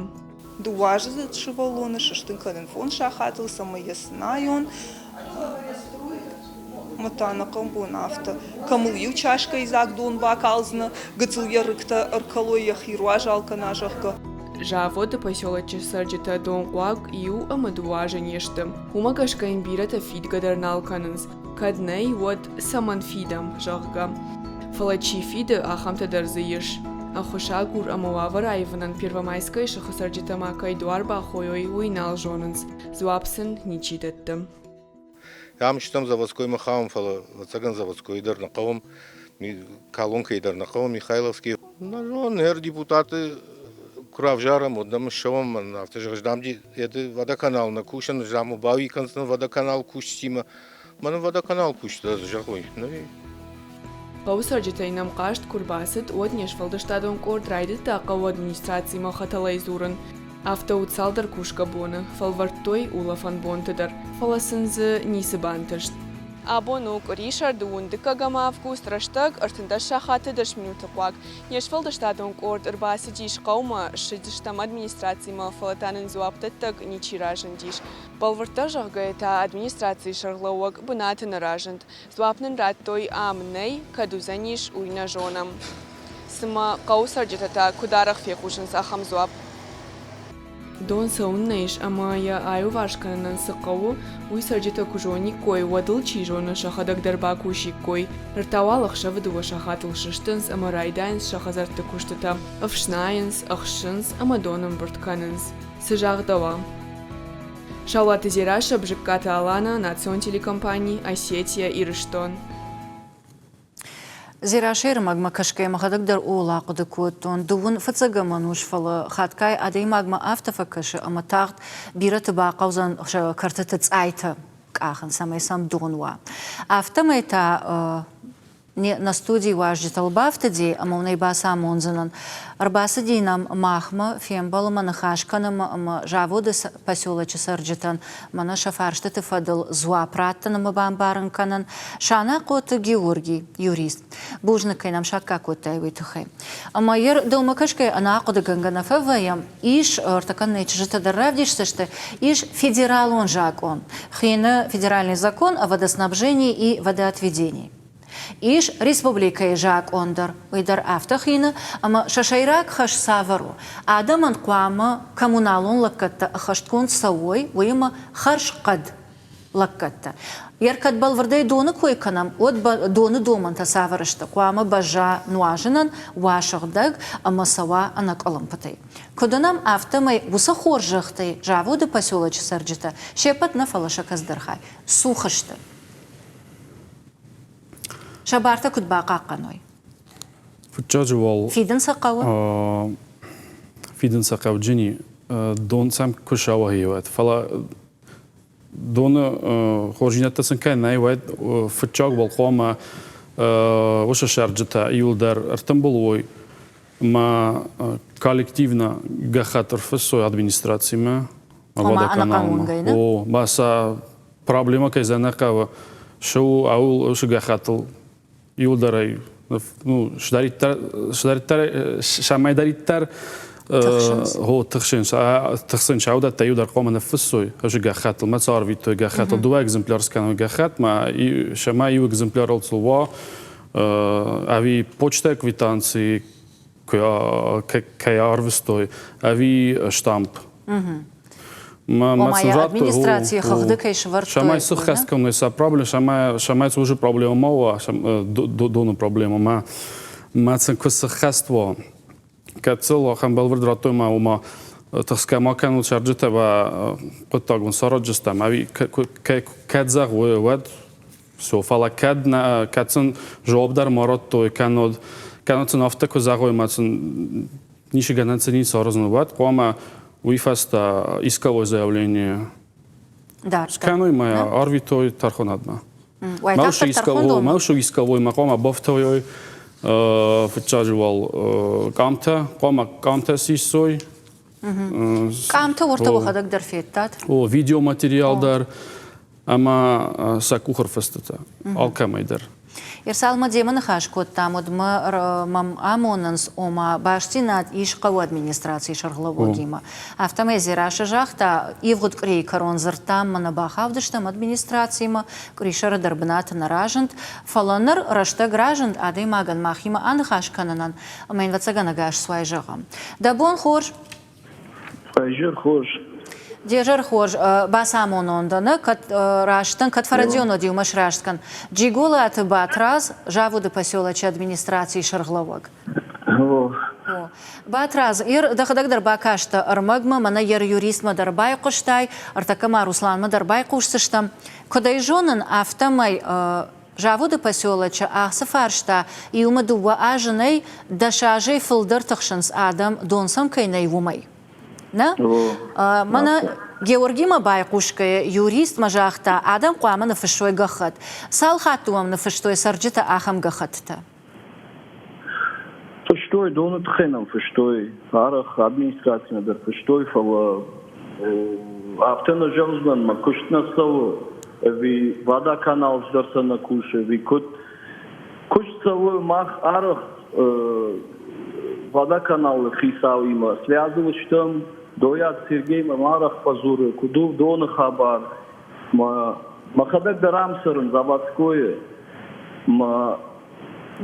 Дыууӕаздзыд сывӕллоны сыстын кӕнын фондз сахатыл, цӕмӕй йӕ цынайон. Ӕмӕ та ӕнӕхъӕн бон афтӕ. Кӕм ыл иу чашкӕйы дзаг дон бакалдзынӕ, гыццыл йӕ рыгтӕ ӕркӕлой, йӕхи руазал кӕна, зӕгъгӕ. Заводы поселочы цӕрджытӕ донхъуаг иу ӕмӕ дыууӕ азы не сты. Уымӕ гӕсгӕ йын бирӕтӕ фидгӕ дӕр нал кӕнынц. Кӕд нӕй, уӕд цӕмӕн фидӕм, зӕгъгӕ. Фӕлӕ чи фиды, ахӕмтӕ дӕр дзы ис. Ӕххуысагур ӕмӕ уавӕр аивынӕн Первомайскӕйы сыхы цӕрджытӕ ма кӕй дуар бахойой, уый нал зонынц. Дзуапп сын ничи дӕтты. Ам стӕм заводскоймӕ хауӕм, фӕлӕ ӕвӕццӕгӕн заводскойы дӕр нӕ хъӕуӕм, Колонкӕйы дӕр нӕ хъӕуӕм, Михайловский. Нӕ зон, ӕр депутаты куы равзарӕм, уӕд нӕм ссӕуӕм, афтӕ зӕгъыс, дам, водоканал нӕ кусӕн, дам, бауи кӕндзӕн водоканал кусджытимӕ. Мӕнӕ водоканал кусджытӕ зӕгъой, нӕ Хъӕуы цӕрджытӕй нӕм хъаст куы рбацыд, уӕд не сфӕлдыстадон къорд райдыдта хъӕуы администрацимӕ хӕтӕлӕй дзурын. Афтӕ уыд цалдӕр кусгӕ боны, фӕлвӕрдтой улӕфӕн бонты дӕр, фӕлӕ сын дзы ницы бантыст. Абон у къуырисӕр, дыууын дыккӕгӕм август, рӕстӕг 13 сахаты дӕс минуты хъуаг. Не сфӕлдыстадон къорд ӕрбацыдис хъӕумӕ, ссыдыстӕм администрацимӕ, фӕлӕ та нын дзуапдӕттӕг ничи разындис. Бӕлвырддӕр зӕгъгӕйӕ та администрацийы сӕргълӕууӕг бынаты нӕ разынд. Дзуапп нын радтой, ам нӕй, кӕд уыдзӕнис, уый нӕ зонӕм. Цымӕ хъӕуы цӕрджытӕ та куыд арӕх фехъусынц ахӕм дзуапп? Дон цӕуыннӕ ис ӕмӕ йӕ аиуварс кӕнынӕн цы хъӕуы, уый цӕрджытӕ куы зониккой, уӕд ыл, чи зоны, сӕхӕдӕг дӕр бакусиккой. Ныр та уал ӕхсӕвы дыууӕ сахатыл сыстынц ӕмӕ райдайынц сӕ хӕдзӕртты куыстытӕ, ӕфснайынц, ӕхсынц ӕмӕ дон ӕмбырд кӕнынц. Цы загъдӕуа? Саулаты Дзерассӕ, Бзыккаты Алана, национ телекомпани «Осетия, Ирыстон». Дзерассӕйы рмӕгмӕ кӕсгӕйӕ мӕхӕдӕг дӕр ууыл ахъуыды кодтон. Дыууын фыццӕгӕм ӕнус, фӕлӕ хатгай адӕймагмӕ афтӕ фӕкӕсы, ӕмӕ тагъд бирӕты бахъӕудзӕн сӕ кӕртыты цъайтӕ къахын, цӕмӕй сӕм дон уа. Афтӕмӕй та нӕ студийы уазджытыл бафтыди, ӕмӕ уын ӕй бацамондзынӕн. Ӕрбацыди нӕм махмӕ фембӕлынмӕ, ныхас кӕнынмӕ ӕмӕ заводы поселочы цӕрджытӕн мӕнӕ сӕ фарстыты фӕдыл дзуапп раттын ӕмӕ бамбарын кӕнын Санахъоты Георгий, юрист. Бузныг, кӕй нӕм саккаг кодтай, уый тыххӕй. Ӕмӕ йӕ дӕумӕ кӕсгӕйӕ ӕнӕахъуыдыгӕнгӕ нӕ фӕвӕййӕм, ис, ӕртӕккӕ нӕ чызджытӕ дӕр равдисдзысты, ис федералон закъон, хины федеральный закон о водоснабжении и водоотведении. Ис республикӕйы закъон дӕр, уый дӕр афтӕ хины, ӕмӕ сӕ сӕйраг хӕс цавӕр у? Адӕмӕн хъуамӕ коммуналон лӕггӕдтӕ ӕххӕстгонд цӕуой, уыимӕ хӕрзхъӕд лӕггӕдтӕ. Йӕ кӕд бӕлвырдӕй доны кой кӕнӕм, уӕд доны домӕнтӕ цавӕр сты? Хъуамӕ бӕзза нуазынӕн, уа сыгъдӕг ӕмӕ цӕуа ӕнӕкъуылымпытӕй. Куыд уынӕм, афтӕмӕй уыцы хорзӕхтӕй заводы поселочы цӕрджытӕ се ппӕт нӕ, фӕлӕ сӕ кӕцыдӕр хай цух сты. Сӕ бартӕ куыд бахъахъхъӕной? Фыццаджы уал Фидын сӕ хъӕуы? Фидын сӕ хъӕуы, Джини. Дон сӕм куы сауӕгъи уӕд. Фӕлӕ доны хорздзинӕдтӕ сын кӕй нӕй, уӕд фыццаг уал хъуамӕ уыцы сӕрджытӕ иуылдӕр ӕртымбыл уой ӕмӕ коллективно гӕххӕтт ӕрфыссой администрацимӕ, водоканалмӕ. О, ба сӕ проблема кӕй нӕ хъӕуы, шы у ауыл уыцы гӕххӕттыл иуылдӕр ӕй ну, сдариддӕр, сӕмӕйдӕриддӕр хо тыхсынц, тыхсынц, аудӕттӕ иу дӕр хъуамӕ ныффыссой уыцы гӕххӕттыл, мӕ цы арвиттой гӕххӕттыл, дыууӕ экземпляр скӕной гӕххӕтмӕ, сӕмӕ иу экземплярыл цы уа, ӕви почтӕ квитанци кӕй арвыстой, ӕви штамп. Ома йӕ администрацийы хыгъды кӕй сӕвӕрдтой. Сӕмӕй сыххӕст кӕной сӕ проблем, сӕмӕй уже проблема ма уа, доны проблема ма, ма сын куы сыххӕст уа. Кӕд сыл ахӕм бӕлвырд радтой ма ома тыхсгӕ ма кӕнут цӕрджытӕ ва хъуыддагон сараджыстӕм, ӕви кӕд зӕгъой, уӕд все. Фӕлӕ кӕд нӕ, кӕд сын жауап дӕр ма радтой, кӕннод, кӕннод сын афтӕ куы зӕгъой, ма сын ницы гӕнӕн сын ницы аразын, уӕд хъуамӕ уый фӕстӕ исковое заявление скӕной ма арвитой тӕрхонадмӕ. Мӕ исковой ма хъуамӕ бафтауой фыццаджы уал къамтӕ, хъуамӕ къамтӕ сисой. Къамтӕ уӕртӕ уӕхӕдӕг дӕр федтат? О, видеоматериал дӕр ӕмӕ сӕ къухӕрфыстытӕ алкӕмӕй дӕр. Ерсалмӕ демӕ ныхас кодтам, уӕд мӕм амонынц, ома бастдзинад ис хъӕуы администрацийы сӕргълӕууӕгимӕ. Афтӕмӕй Дзерассӕ загъта, ивгъуыд къуырийы кӕрон дзырдтам, мӕнӕ бахаудыстӕм администрацимӕ, къуырисӕры дӕр бынаты нӕ разынд, фӕлӕ ныр рӕстӕг разынд адӕймагӕн махимӕ аныхас кӕнынӕн, ӕмӕ йын ӕвӕццӕгӕн ӕгас цуай зӕгъӕм. Дӕ бон хорз! Изӕр хорз. Де зӕр хорз, бацамонон дӕ, нӕ, кӕд растӕн, кӕд фӕрӕдзион уӕд иумӕ сраст кӕн. Джиголаты Батрадз, заводы поселочы администрацийы сӕргълӕууӕг. О. Батрадз, ер дӕхӕдӕг дӕр бакастӕ ӕрмӕгмӕ, мӕнӕ ер юристмӕ дӕр байхъуыстай, ӕртӕккӕ ма Русланмӕ дӕр байхъусдзыстӕм. Куыд ӕй зонын, афтӕмӕй Заводы поселочы ацы фарста иумӕ дыууӕ азы нӕй, дӕс азӕй фылдӕр тыхсынц адӕм, дон сӕм кӕй нӕй, уымӕй. Нӕ? Мӕнӕ Георгимӕ байхъусгӕйӕ, юрист ма загъта, адӕм хъуамӕ ныффыссой гӕххӕтт. Цал хатты уӕм ныффыстой цӕрджытӕ ахӕм гӕххӕттытӕ? Фыстой, доны тыххӕй нӕм фыстой, арӕх администрацимӕ дӕр фыстой, фӕлӕ афтӕ нӕ зӕгъдзынӕн, мӕ куыст нӕ цӕуы. ӕви водоканал дӕр сӕ нӕ кусы, ӕви куыд? Куыст цӕуы мах арӕх водоканалы хицауимӕ связывал стӕм, Дойат Сергей мӕм арӕх фӕдзуры, куыд у доны хабар. Мӕхӕдӕг дӕр ам цӕрын, Заводскойы. Мӕ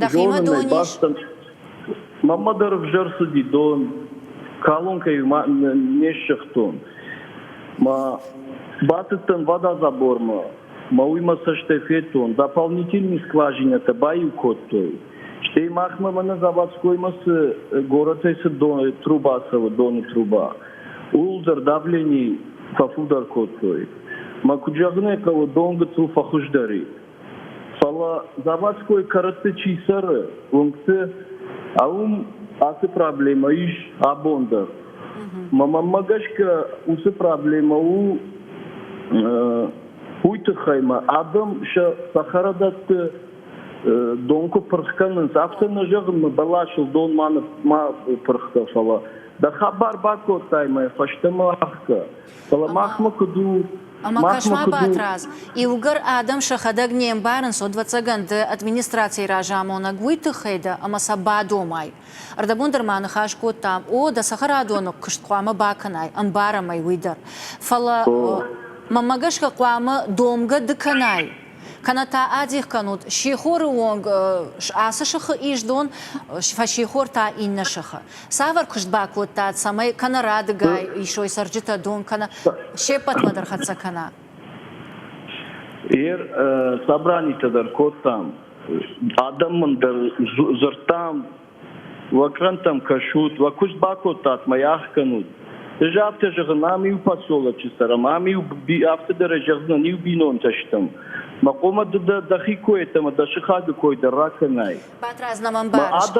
Дӕхимӕ дон ис? Мӕнмӕ дӕр ӕвзӕр цыди дон, колонкӕйы не ссыгътон. Мӕ бацыдтӕн водозабормӕ, мӕ уый мӕ цӕстӕй федтон, дополнительный скважинӕтӕ баиу кодтой. Стӕй махмӕ мӕнӕ Заводскоймӕ цы горӕтӕй цы труба цӕуы, доны труба, ууыл дӕр давлени фӕфылдӕр кодтой. Мӕ куыд зӕгъын ӕй хъӕуы, дон гыццыл фӕхуыздӕр и. Фӕлӕ Заводской кӕрӕтты чи цӕры, уынгты, уым ацы проблемӕ ис абон дӕр. Мӕнмӕ гӕсгӕ уыцы проблемӕ у уый тыххӕй ӕмӕ адӕм сӕ цӕхӕрадӕтты дон куы пырх кӕнынц, афтӕ нӕ зӕгъын, мӕ бӕласыл дон ма ма пырхтӕ, фӕлӕ дӕ хабар бакодтай мӕ фӕстӕмӕ ӕхгӕ. Фӕлӕ махмӕ куыд у, Ӕмӕ кӕс-ма, Батрадз, иугӕр адӕм сӕхӕдӕг не мбарынц, ӕвӕццӕгӕн ды администрацийы разамонӕг уый тыххӕй дӕ, ӕмӕ сӕ бадомай. Ӕрдӕбон дӕр ма ныхас кодтам, о, дӕ цӕхӕрадоны куыст хъуамӕ бакӕнай, ӕмбарӕм ӕй уый дӕр. Фӕлӕ, мӕнмӕ гӕсгӕ, хъуамӕ домгӕ ды кӕнай. Кӕнӕ та адих кӕнут, сихоры онг ацы сыхы ис дон, фӕссихор та иннӕ сыхы. Цавӕр куыст бакодтат, цӕмӕй кӕнӕ радыгай исой цӕрджытӕ дон, кӕнӕ се ппӕтмӕ дӕр хӕццӕ кӕна? Ер собранитӕ дӕр кодтам, адӕммӕн дӕр дзырдтам, уӕ кърӕнттӕм кӕсут, уӕ куыст бакодтат мӕ йӕ ӕхгӕнут. Ӕз афтӕ зӕгъын, ам иу поселочы цӕрӕм, ам иу афтӕ дӕр зӕгъдзынӕн, иу бинонтӕ стӕм. Мӕ хъомӕ ды дӕхи кой ӕмӕ дӕ сыхагы кой дӕр ракӕнай. Батрадз, нӕ мӕ мбарыс.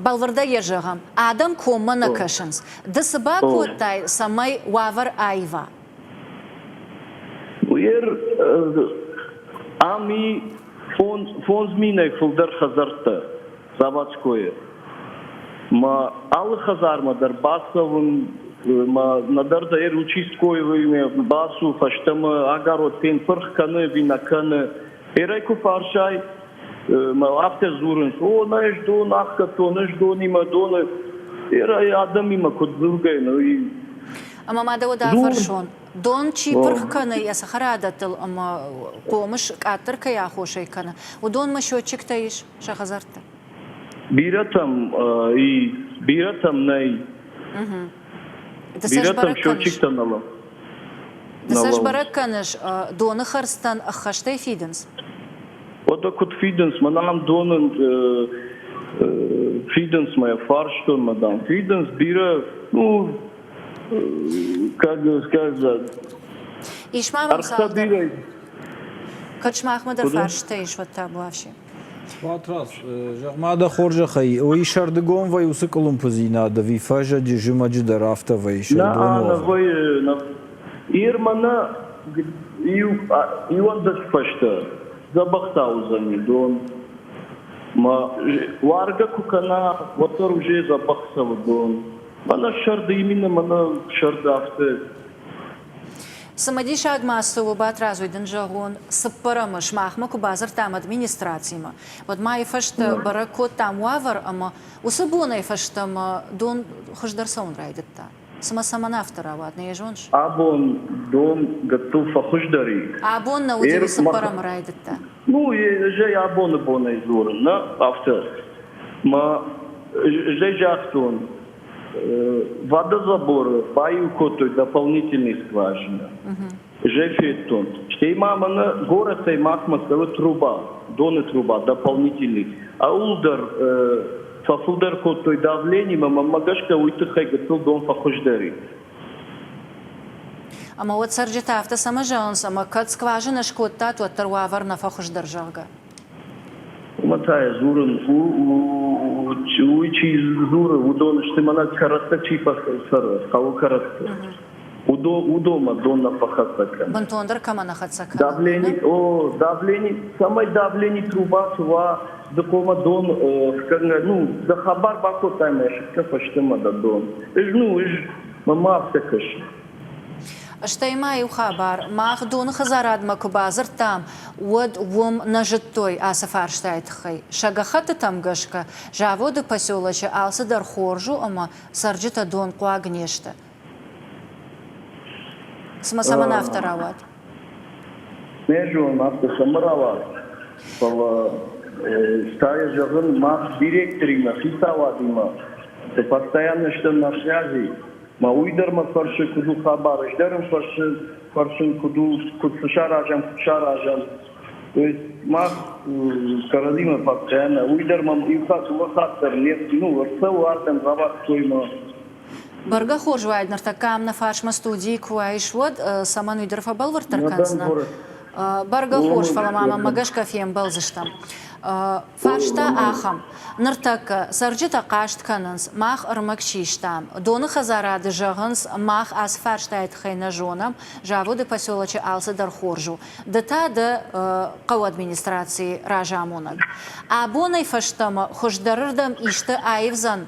Бӕлвырдӕй йӕ зӕгъӕм, адӕм коммӕ нӕ кӕсынц. Ды цы бакодтай, цӕмӕй уавӕр аива? Уер ам и 5000-ӕй фылдӕр хӕдзӕрттӕ Заводскойы. Мӕ алы хӕдзармӕ дӕр бацӕуын, мӕ нӕдӕр дӕр участковыймӕ бацу, фӕстӕмӕ огород фен пырх кӕны ӕви нӕ кӕны. Эрӕй куы фӕрсай, мӕ афтӕ дзурынц, о, нӕ ӕз дон ӕхгӕдтон, ӕз донимӕ доны. Эрӕй адӕмимӕ куыд дзургӕ, уый. Ӕмӕ ма дӕ уӕд афӕрсон, Дон чи пырх кӕны йӕ цӕхӕрадӕттыл ӕмӕ хъомыс къаддӕр кӕй аххосӕй кӕны, уыдонмӕ счетчиктӕ ис сӕ хӕдзӕртты? Бирӕтӕм и, бирӕтӕм нӕй. Бирӕтӕм счетчиктӕ нӕ Ды сӕ сбӕрӕг кӕныс, доны хӕрдзтӕн ӕххӕстӕй фидынц? Уӕдӕ куыд фидынц? Мӕнӕ ам доны фидынц мӕ фарстон, мадам. Фидынц бирӕ, ну, Как сказать? Ис ма мӕм цалдӕр. Кӕд сымахмӕ дӕр фарстытӕ ис, уӕд та буафси. Батрадз, зӕгъ-ма дӕ хорзӕхӕй, уый сӕрдыгон вӕййы уыцы къуылымпыдзинад ӕви фӕззӕджы, зымӕджы дӕр афтӕ вӕййы сӕрдон уавӕр? Нӕ, вӕййы. Ир мӕнӕ иуӕндӕс фӕстӕ дзӕбӕх та уыдзӕни дон. Мӕ уаргӕ куы кӕна, уӕддӕр уже дзӕбӕх цӕуы дон. Мӕнӕ сӕрды именно мӕнӕ сӕрды афтӕ. Цымыдисаг ма цы у, Батрадз, уый дын зӕгъон, цыппӕрӕмы сымахмӕ куы бадзырдтам администрацимӕ, уӕд ма йӕ фӕстӕ бӕрӕг кодтам уавӕр ӕмӕ уыцы бонӕй фӕстӕмӕ дон хуыздӕр цӕуын райдыдта. Цымӕ цӕмӕн афтӕ рауад, нӕ йӕ зоныс? Абон дон гыццыл фӕхуыздӕр и. Абон нӕ уыди, уый цыппӕрӕмы райдыдта. Ну, ӕз ӕй абоны бонӕй дзурын, нӕ, афтӕ. Мӕ ӕз ӕй загътон, водозаборы баиу кодтой дополнительный скважина. Ӕз ӕй федтон. Стӕй ма мӕнӕ горӕтӕй махмӕ цӕуы труба, доны труба дополнительный. Ауыл дӕр фӕфылдӕр кодтой давлениемӕ, мӕнмӕ гӕсгӕ уый тыххӕй гыццыл дон фӕхуыздӕр и. Ӕмӕ уӕд цӕрджытӕ афтӕ цӕмӕ зӕгъынц, ӕмӕ кӕд скважинӕ скодтат, уӕддӕр уавӕр нӕ фӕхуыздӕр, зӕгъгӕ? Уымӕ та йӕ дзурын, уый чи дзуры, уыдон сты, мӕнӕ кӕрӕттӕ чи фӕцӕры, хъӕуы кӕрӕтты. Уыдонмӕ дон нӕ фӕхӕццӕ кӕны. Бынтондӕр кӕмӕ нӕ хӕццӕ кӕны? Давлени, о, давлени, цӕмӕй давлени труба цы уа, ды хъуамӕ дон скӕнгӕ, ну, дӕ хабар бакодтай мӕ сыфтӕ фӕстӕмӕ дӕ дон. Ӕз, ну, ӕз, мӕнмӕ афтӕ кӕсы. Стӕй ма иу хабар, мах доны хӕдзарадмӕ куы бадзырдтам, уӕд уым нӕ зыдтой ацы фарстайы тыххӕй. Сӕ гӕххӕттытӕм гӕсгӕ, заводы поселочы алцыдӕр хорз у ӕмӕ цӕрджытӕ донхъуаг не сты. Цымӕ цӕмӕн афтӕ рауад? Нӕ зонын, афтӕ цӕмӕ рауад, фӕлӕ стӕй зӕгъын, мах директоримӕ, хицауадимӕ постоянно стӕм на связи. Ма уый дӕр мӕ фӕрсы, куыд у хабар, ӕз дӕр ын фӕрсы, фӕрсын, куыд у, куыд цы саразӕм, куыд саразӕм. То есть мах кӕрӕдзимӕ постоянно, уый дӕр мӕм иу хатт, дыууӕ хатт дӕр не, ну, ӕрцӕуы ардӕм рабадтой мӕ. Бӕргӕ хорз уаид, ныртӕккӕ ам нӕ фарсмӕ студийы куы уаис, уӕд цӕмӕн уый дӕр фӕбӕлвырддӕр кӕндзынӕн. Бӕргӕ хорз, фӕлӕ ма мӕнмӕ гӕсгӕ фембӕлдзыстӕм. Фарста ахӕм. Ныртӕккӕ цӕрджытӕ хъаст кӕнынц, мах ӕрмӕг систам. Доны хӕдзарады зӕгъынц, мах ацы фарстайы тыххӕй нӕ зонӕм, заводы поселочы алцыдӕр хорз у. Ды та дӕ хъӕуы администрацийы разамонӕг. Абонӕй фӕстӕмӕ хуыздӕрырдӕм исты аивдзӕн?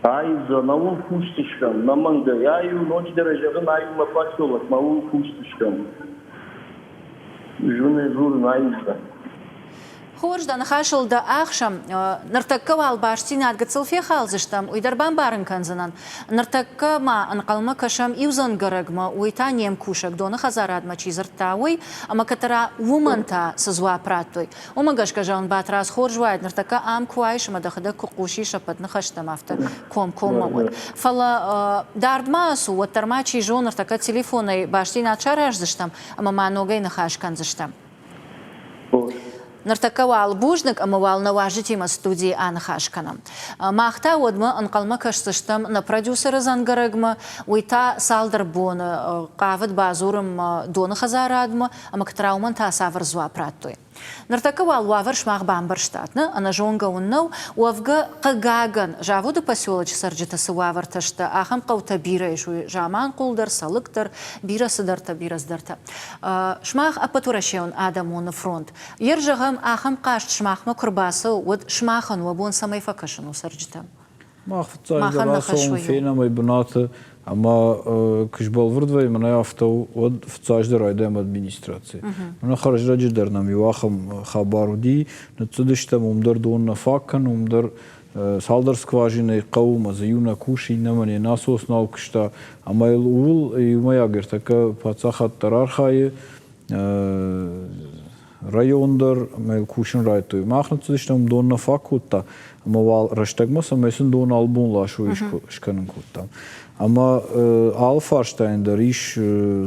Аивдзӕн, ӕуыл кусдзыстӕм, нӕмӕнгӕй. Ай у, ноджыдӕр ӕй зӕгъын, ай у мӕ поселок, мӕ ууыл кусдзыстӕм. Зоны дзурын аивдзӕн. Хорз, дӕ ныхасыл дӕ ӕхсӕм. Ныртӕккӕ уал бастдзинад гыццыл фехалдзыстӕм, уый дӕр бамбарын кӕндзынӕн. Ныртӕккӕ ма ӕнхъӕлмӕ кӕсӕм иу дзӕнгӕрӕгмӕ, уый та не мкусӕг, доны хӕдзарадмӕ чи дзырдта, уый, ӕмӕ кӕддӕра уымӕн та цы дзуапп радтой. Уымӕ гӕсгӕ, зӕгъын, Батрадз, хорз уаид, ныртӕккӕ ам куы уаис ӕмӕ дӕхӕдӕг куы хъусис ӕппӕт ныхӕстӕм, афтӕ комкоммӕ уӕд. Фӕлӕ дард ма ацу, уӕддӕр ма, чи зоны, ныртӕккӕ телефонӕй бастдзинад сараздзыстӕм ӕмӕ ма ногӕй ныхас кӕндзыстӕм. Ныртӕккӕ уал бузныг ӕмӕ уал нӕ уазджытимӕ студийы аныхас кӕнӕм. Мах та уӕдмӕ ӕнхъӕлмӕ кӕсдзыстӕм нӕ продюсеры дзӕнгӕрӕгмӕ, уый та цалдӕр боны хъавыд бадзурынмӕ доны хӕдзарадмӕ ӕмӕ Ктраумӕн та цавӕр дзуапп радтой. Ныртӕккӕ уал уавӕр сымах бамбӕрстат, нӕ? Ӕнӕзонгӕ уын нӕу. Уӕвгӕ, хъыгагӕн, заводы поселочы цӕрджытӕ цы уавӕртӕ сты, ахӕм хъӕутӕ бирӕ ис, уый Заманхъул дӕр, Цӕлыкк дӕр, бирӕ цыдӕртӕ, бирӕ цыдӕртӕ. Сымах Ӕппӕтуӕрӕсейон адӕмон фронт. Ер зӕгъӕм, ахӕм хъаст сымахмӕ куы рбацӕуы, уӕд сымахӕн уӕ бон цӕмӕй фӕкӕсын у цӕрджытӕм? Мах фыццаджыдӕр ацӕуӕм, фенӕм ӕй бынаты ӕмӕ куы сбӕлвырд вӕййы мӕнӕ афтӕ у, уӕд фыццаджыдӕр райдайӕм администраци. Мӕнӕ хӕрзрӕджы дӕр нӕм иу ахӕм хабар уыди, ныццыдыстӕм, уым дӕр дон нӕ фаг кӕны, уым дӕр цалдӕр скважинӕйы хъӕуы ӕмӕ дзы иу нӕ кусы, иннӕмӕн йӕ насос нал куыста. Ӕмӕ йыл ууыл иумӕйаг ӕртӕккӕ паддзахад дӕр архайы, район дӕр ӕмӕ йыл кусын райдыдтой. Мах ныццыдыстӕм, дон нӕ фаг кодта, ӕмӕ уал рӕстӕгмӕ цӕмӕй сын дон алы бон ласой скӕнын кодтам. Ӕмӕ алы фарстайӕн дӕр ис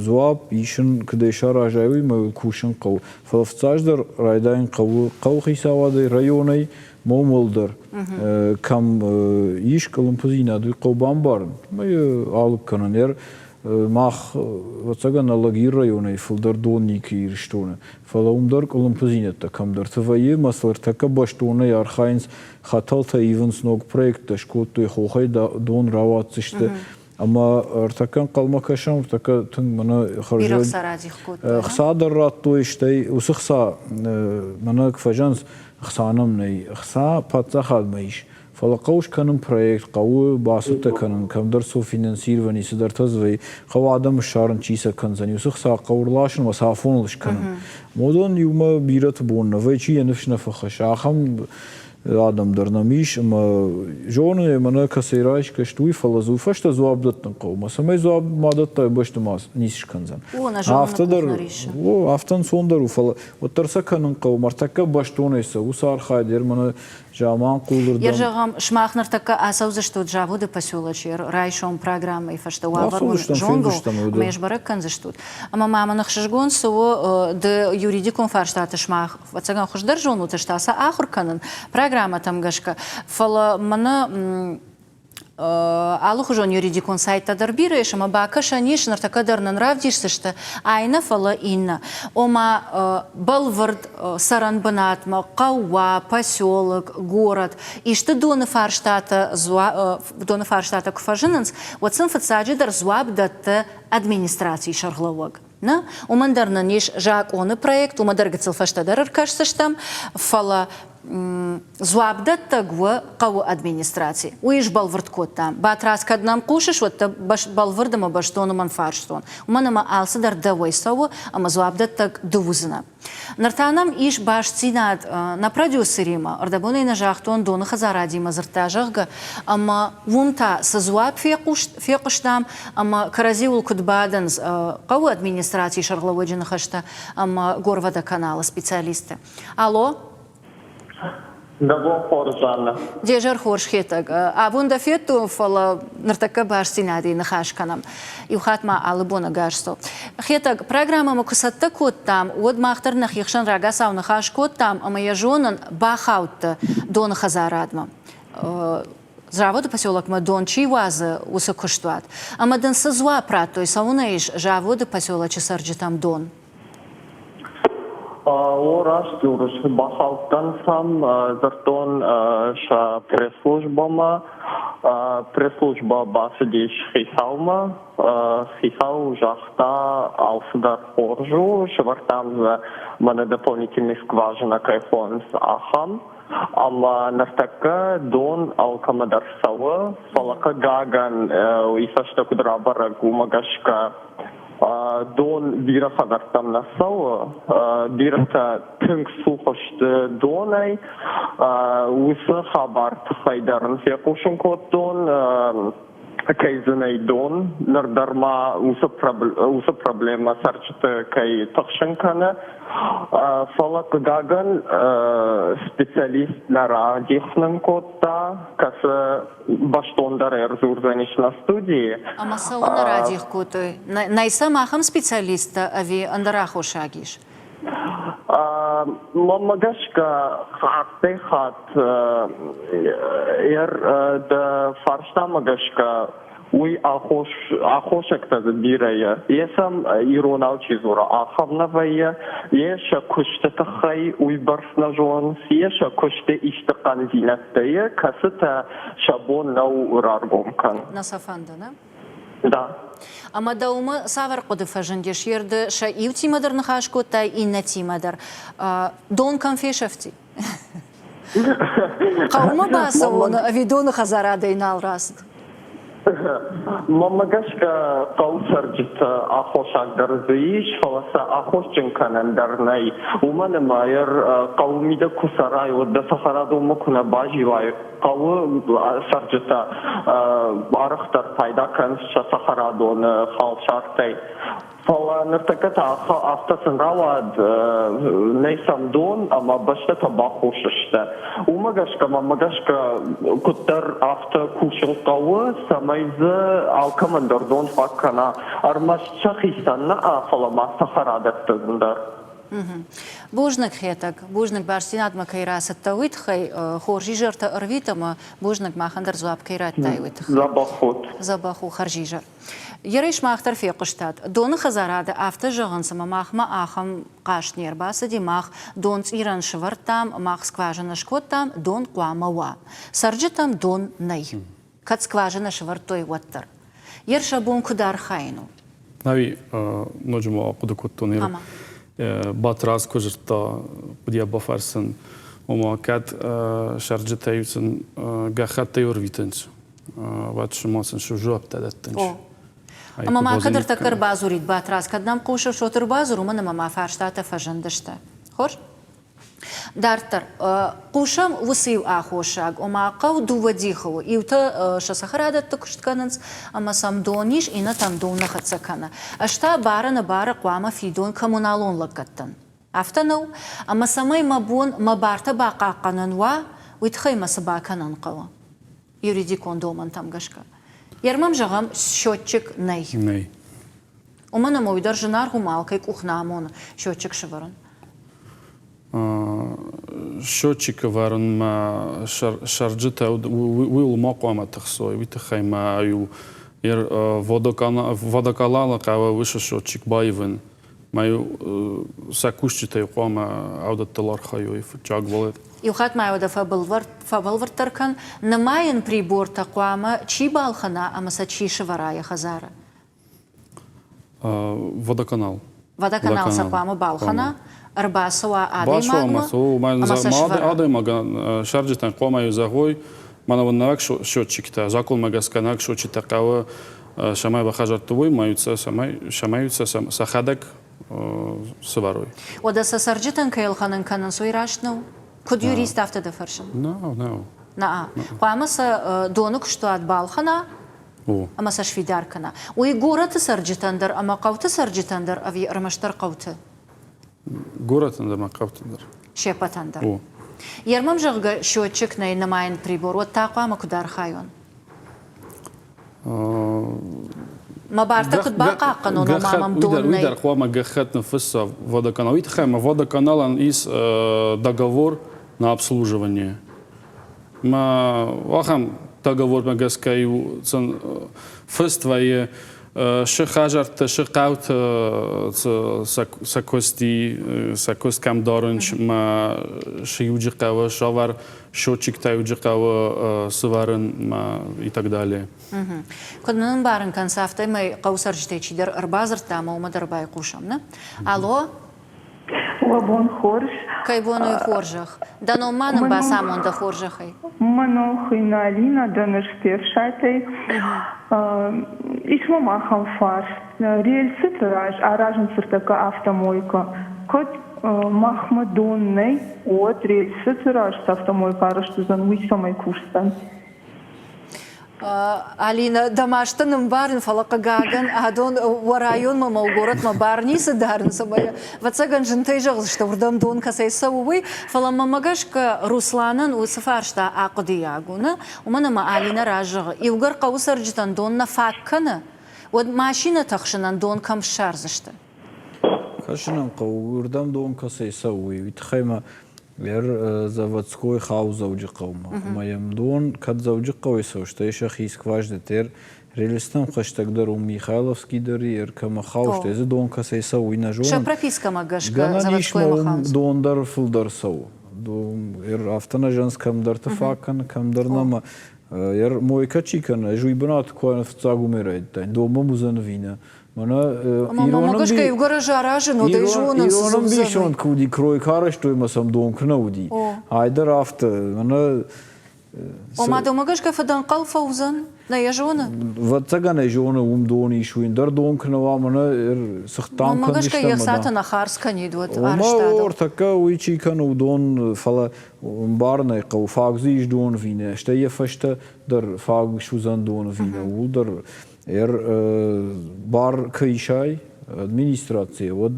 дзуапп, ис ын, куыдӕй саразай, уый ӕмӕ йыл кусын хъӕуы. Фӕлӕ фыццаджыдӕр райдайын хъӕуы хъӕуыхицауадӕй, районӕй, ма дӕр кӕм ис къуылымпыдзинад, уый хъӕуы бамбарын ӕмӕ йӕ алыг кӕнын. Мах, ӕвӕццӕгӕн, Алагиры районӕй фылдӕр дон никуы Ирыстоны, фӕлӕ уым дӕр къуылымпыдзинӕдтӕ кӕмдӕрты вӕййы ӕмӕ сыл ӕртӕккӕ бӕстонӕй архайынц, хӕтӕлтӕ ивынц, ног проекттӕ скодтой, хохӕй дон рауадздзысты. Ӕмӕ ӕртӕккӕ ӕнхъӕлмӕ кӕсӕм, ӕртӕккӕ тынг мӕнӕ хӕрзӕг хца дӕр радтой, стӕй уыцы хца мӕнӕ куы фӕзӕгъынц, хца нӕм нӕй, хца паддзахадмӕ ис. Фӕлӕ хъӕуы скӕнын проект, хъӕуы бацӕттӕ кӕнын, кӕмдӕр софинансировани цыдӕртӕ дзы вӕййы, хъӕуы адӕмы ссарын, чи сӕ кӕндзӕн, уыцы хца хъӕуы рласын ӕмӕ сӕ афоныл скӕнын. Уыдон иумӕ бирӕты бон нӕ вӕййы, чи йӕ ныфс нӕ фӕхӕссы, ахӕм адӕм дӕр нӕм ис ӕмӕ зоны ӕмӕ нӕ кӕцӕй райсгӕ сты, уый, фӕлӕ дзы уый фӕстӕ дзуапп дӕттын хъӕуы. Ӕмӕ цӕмӕй дзуапп ма дӕттай, бӕсты ма ницы скӕндзӕн. Афтӕ дӕр, о, афтӕ ӕнцондӕр у, фӕлӕ уӕддӕр сӕ кӕнын хъӕуы. Мӕртӕккӕ бӕстонӕй сӕ уыцы архайд ӕрмӕ Заманхъулырдӕм. Йе зӕгъӕм, сымах ныртӕккӕ ацӕудзыстут заводы поселочы райсом программӕйы фӕстӕ уавӕр уын зонгӕ у, ӕмӕ йӕ сбӕрӕг кӕндзыстут. Ӕмӕ ма мын ӕхсызгон цы у, ды юридикон фарстаты сымах ӕцӕгӕн хуыздӕр зонут, ӕз та сӕ ахуыр кӕнын программӕтӕм гӕсгӕ. Фӕлӕ мӕнӕ алыхуызон юридикон сайттӕ дӕр бирӕ ис ӕмӕ бакӕсӕн ис, ныртӕккӕ дӕр нын равдисдзысты, ай нӕ, фӕлӕ иннӕ. Ома, бӕлвырд цӕрӕн бынатмӕ, хъӕу уа, поселок, город, исты доны фарстатӕ, доны фарстатӕ куы фӕзынынц, уӕд сын фыццаджыдӕр дзуапп дӕтты администрацийы сӕргълӕууӕг. Нӕ, уымӕн дӕр нын ис закъоны проект, уымӕ дӕр гыццыл фӕстӕдӕр ӕркӕсдзыстӕм, фӕлӕ. Дзуапдӕттӕг у хъӕуы администраци. Уый сбӕлвырд кодтам. Батрадз, кӕд нӕм хъусыс, уӕд дӕ бӕлвырд ӕмӕ бӕстон уымӕн фарстон. Уымӕн ӕмӕ алцыдӕр дӕуӕй цӕуы ӕмӕ дзуапдӕттӕг ды уыдзынӕ. Ныр та нӕм ис бастдзинад нӕ продюсеримӕ, ӕрдӕбонӕй нӕ загътон доны хӕдзарадимӕ дзырдта, зӕгъгӕ, ӕмӕ уым та цы дзуапп фехъуыстам ӕмӕ кӕрӕдзиуыл куыд бадынц хъӕуы администрацийы сӕргълӕууӕджы ныхӕстӕ ӕмӕ горводоканалы специалисттӕ. Алло? Дӕ бон хорз, Жанна. Де зӕр хорз, Хетӕг. Абон дӕ федтон, фӕлӕ ныртӕккӕ бастдзинадӕй ныхас кӕнӕм. Иу хатт ма алы бон ӕгас цу. Хетӕг, программӕмӕ куы цӕттӕ кодтам, уӕд мах дӕр нӕхи хсӕн рагацау ныхас кодтам ӕмӕ йӕ зонын, бахаудтӕ доны хӕдзарадмӕ. Заводы поселокмӕ дон чи уадзы, уыцы куыстуат. Ӕмӕ дын цы дзуапп радтой, цӕуынӕ ис заводы поселочы цӕрджытӕм дон? О, раст дзурыс. Бахаудтӕн сӕм, дзырдтон сӕ пресс-службӕмӕ. Пресс-службӕ бацыдис хицаумӕ. Хицау загъта, алцыдӕр хорз у, сӕвӕрдтам дзы мӕнӕ дополнительный скважина кӕй хонынц, ахӕм. Ӕмӕ ныртӕккӕ дон алкӕмӕ дӕр цӕуы, фӕлӕ хъыгагӕн, уый фӕстӕ куыд рабӕрӕг, уымӕ гӕсгӕ Дон бирӕ хӕдзӕрттӕм нӕ цӕуы, бирӕтӕ тынг цух сты донӕй. Уыцы хабар тыххӕй дӕр ын фехъусын кодтон, кӕй дзы нӕй дон, ныр дӕр ма уыцы проблемӕ цӕрджыты кӕй тыхсын кӕны. Фӕлӕ, хъыгагӕн, специалист нӕ радих нын кодта, кӕцы бӕстондӕр ӕрдзурдзӕнис нӕ студийы. Ӕмӕ цӕуылнӕ радих кодтой? Нӕй сӕм ахӕм специалисттӕ ӕви ӕндӕр аххосаг ис? Мӕнмӕ гӕсгӕ, хаттӕй-хатт дӕ фарстамӕ гӕсгӕ уый аххосӕгтӕ дзы бирӕ и. Йе сӕм иронау чи дзура, ахӕм нӕ вӕййы, йе сӕ куысты тыххӕй уыйбӕрц нӕ зонынц, йе сӕ куысты исты хъӕндзинӕдтӕ и, кӕцытӕ сӕ бон нӕу раргом кӕнын. Нӕ сӕ фӕнды, нӕ? Да. Ӕмӕ дӕумӕ цавӕр хъуыды фӕзындис? Ерды сӕ иутимӕ дӕр ныхас кодтай, иннӕтимӕ дӕр. Дон кӕм фесӕфти? Хъӕумӕ бацӕуон ӕви доны хӕдзарадӕй нал рацыд? Мӕнмӕ гӕсгӕ, хъӕуы цӕрджыты аххосаг дӕр дзы ис, фӕлӕ сӕ аххосджын кӕнӕн дӕр нӕй. Уымӕн ӕмӕ хъӕуы мидӕг куы цӕрай, уӕд дӕ цӕхӕрадонмӕ куы нӕ базилай, хъӕуы цӕрджытӕ арӕхдӕр пайда кӕнынц сӕ цӕхӕрадоны халсартӕй. Фӕлӕ ныртӕккӕ та афтӕ сын рауад, нӕй сӕм дон ӕмӕ бӕстӕтӕ бахус сты. Уымӕ гӕсгӕ, мӕнмӕ гӕсгӕ, куыддӕр афтӕ кусын хъӕуы, цӕмӕй дзы алкӕмӕн дӕр дон фаг кӕна. Ӕрмӕст сӕхицӕн нӕ, фӕлӕ ма цӕхӕрадӕтты дӕр. Бузныг, Хетӕг. Бузныг, бастдзинадмӕ кӕй рацыдтӕ, уый тыххӕй. Хорз изӕртӕ ӕрвит ӕмӕ бузныг, махӕн дӕр дзуапп кӕй радтай, уый тыххӕй. Дзӕбӕх ут. Дзӕбӕх у, хӕрзизӕр. Ерӕй сымах дӕр фехъуыстат, доны хӕдзарады афтӕ зӕгъынц, ӕмӕ махмӕ ахӕм хъаст не рбацыди, мах донцъирӕн сывӕрдтам, мах скважинӕ скодтам, дон хъуамӕ уа. Цӕрджытӕм дон нӕй. Кӕд скважинӕ сывӕрдтой, уӕддӕр. Ер сӕ бон куыд архайын у? Ӕви ноджы ма ахъуыды кодтон, Батрадз куы дзырдта, хъуыдыйӕ бафӕрсын, ома кӕд сӕрджытӕ сын гӕххӕттӕй ӕрвитынц, уӕд ма сын дзуӕпптӕ дӕттынц. Ӕмӕ ма кӕд ӕртӕккӕ ӕрбадзурид Батрадз, кӕд нӕм хъусыс, уӕд ӕрбадзур, уымӕн ӕмӕ ма фарстатӕ фӕзындысты. Хорз? Дарддӕр хъусӕм уыцы иу аххосаг, ома хъӕу дыууӕ дихы у. Иутӕ сӕ цӕхӕрадӕтты куыст кӕнынц ӕмӕ сӕм дон ис, иннӕтӕм дон нӕ хӕццӕ кӕны. Ӕз та бары-нӕбары хъуамӕ фидон коммуналон лӕггӕдтӕн. Афтӕ нӕу, ӕмӕ цӕмӕй мӕ бон мӕ бартӕ бахъахъхъӕнын уа, уый тыххӕй мӕ цы бакӕнын хъӕуы? Юридикон домӕнтӕм гӕсгӕ. Ермӕм, зӕгъӕм, счетчик нӕй. Нӕй. Уымӕн ӕмӕ уый дӕр зынаргъ у, ма алкӕй къух нӕ амоны счетчик сӕвӕрын. Счетчик ӕвӕрынмӕ сӕрджытӕ уыйыл ма хъуамӕ тыхсой, уый тыххӕй ма-иу водоканалы хъӕуы уыцы счетчик баивын. Ма-иу сӕ кусджытӕй хъуамӕ аудӕттыл архайой фыццаг балет. Иу хатт ма уӕдӕ фӕбӕлвырддӕр кӕн, нымайӕн прибортӕ хъуамӕ чи балхӕна ӕмӕ сӕ чи сӕвӕра йӕ хӕдзары? Водоканал. Водоканал сӕ хъуамӕ балхӕна. Ӕрбацӕуа адӕймагмӕ ӕмӕ сӕ сывӕра. Адӕймагӕн сӕрджытӕн хъуамӕ зӕгъой, мӕнӕ уын нӕуӕг счетчиктӕ, закъонмӕ гӕсгӕ нӕуӕг счетчиктӕ хъӕуы, цӕмӕй бахӕзӕртты уой, цӕмӕй сӕхӕдӕг сывӕрой. Уӕдӕ сӕ цӕрджытӕн кӕй ӕлхӕнын кӕнынц, уый раст нӕу? Куыд юрист, афтӕ дӕ фӕрсын. Нӕу, нӕу. Нӕ. Хъуамӕ сӕ доны куыстуат балхӕна ӕмӕ сӕ сфидар кӕна. Уый горӕты цӕрджытӕн дӕр ӕмӕ хъӕуты цӕрджытӕн дӕр ӕви ӕрмӕстдӕр хъӕуты? Горӕтӕн дӕр ӕмӕ хъӕутӕн дӕр. Се ппӕтӕн дӕр. Йе рмӕм, зӕгъгӕ, счетчик нӕй нымайӕн прибор, уӕд та хъуамӕ куыд архайон? Мӕ бартӕ куыд бахъахъхъӕнон, ома мӕм дон нӕй? Уый дӕр хъуамӕ гӕххӕтт ныффысса водоканал. Уый тыххӕй ӕмӕ водоканалӕн ис договор на обслуживание. Мӕ ахӕм договормӕ гӕсгӕ-иу сын фыст вӕййы шы хӕзӕртты, шы хъӕуты сӕ куысти, сӕ куыст кӕм дарынч, мӕ шы иуджы хъӕуы сӕвӕр счетчиктӕ иуджы хъӕуы сывӕрын мӕ и так далее. Куыд нын ӕмбарын кӕныс, афтӕмӕй хъӕуы цӕрджытӕй чидӕр ӕрбадзырдта ӕмӕ уымӕ дӕр байхъусӕм, нӕ? Алло? Уӕ бон хорз. Кӕй бон уый хорзӕх? Дӕ ном ма нын бацамон дӕ хорзӕхӕй. Мӕ ном хуыйны Алина, дӕн ӕз Персатӕй. Ис мӕм ахӕм фарст. Рельсыты раз аразынц ныртӕккӕ автомойкӕ. Кӕд махмӕ дон нӕй, уӕд рельсыты раз цы автомойкӕ арӕзт уыдзӕн, уый цӕмӕй кусдзӕн? Алинӕ, дӕ маст дын ӕмбарын, фӕлӕ хъыгагӕн, адон уӕ районмӕ ӕмӕ уӕ горӕтмӕ бар ницы дарынц ӕмӕ ӕвӕццӕгӕн зынтӕй зӕгъдзысты, уырдӕм дон кӕцӕй цӕуы, уый. Фӕлӕ мӕмӕ гӕсгӕ Русланӕн уыцы фарста ахъуыдыйаг у, нӕ? Уымӕн ӕмӕ Алинӕ разӕгъы, иугӕр хъӕуы цӕрджытӕн дон нӕ фаг кӕны, уӕд машинӕтӕ хсынӕн дон кӕм ссардзысты? Кӕсын ӕм хъӕуы, уырдӕм дон кӕцӕй цӕуы, уый тыххӕй ма Ӕр Заводской хауы Дзӕуджыхъӕумӕ. Ӕмӕ йӕм дон кӕд Дзӕуджыхъӕуӕй цӕуы, стӕй сӕхи скважинӕтӕ рельстӕм хӕстӕгдӕр у Михайловский дӕр ӕркӕмӕ хауы, стӕй дзы дон кӕцӕй цӕуы, уый нӕ зонын. Сӕ пропискӕмӕ гӕсгӕ Гӕнӕн ис, Заводскоймӕ ма уым хауынц? дон дӕр фылдӕр цӕуы. Афтӕ нӕ зӕгъынц, кӕмдӕрты фаг кӕны, кӕмдӕр нӕма. Мойкӕ чи кӕны, ӕз уый бынаты куы фыццаг уымӕй райдыдтаин, дон мӕм уыдзӕн ӕви нӕ. Мӕнӕ Мӕ гӕсгӕ иугӕр ӕз аразын, уӕд ӕй зонын, цы Ирон ӕмбисонд куы уыди, кройкӕ арӕзтой ӕмӕ сӕм дон куы нӕ уыди. Айдӕр афтӕ, мӕнӕ Ома дӕумӕ гӕсгӕ фыдӕнхъӕл фӕуыдзӕн? Нӕ йӕ зоны? Ӕвӕццӕгӕн ӕй зоны, уым дон ис, уый ӕндӕр дон куы нӕ уа, мӕнӕ цыхтам Мӕнмӕ гӕсгӕ кӕндзыстӕм йе хцатӕ нӕ хардз кӕнид уӕд арӕзтадыл. Ӕртӕккӕ уый чи кӕны, уыдон, фӕлӕ ӕмбарын ӕй хъӕуы, фаг дзы ис дон ӕви нӕ, стӕй йӕ фӕстӕ дӕр фаг суыдзӕн дон ӕви нӕ, ууыл дӕр бар куы исай администрацийӕ, уӕд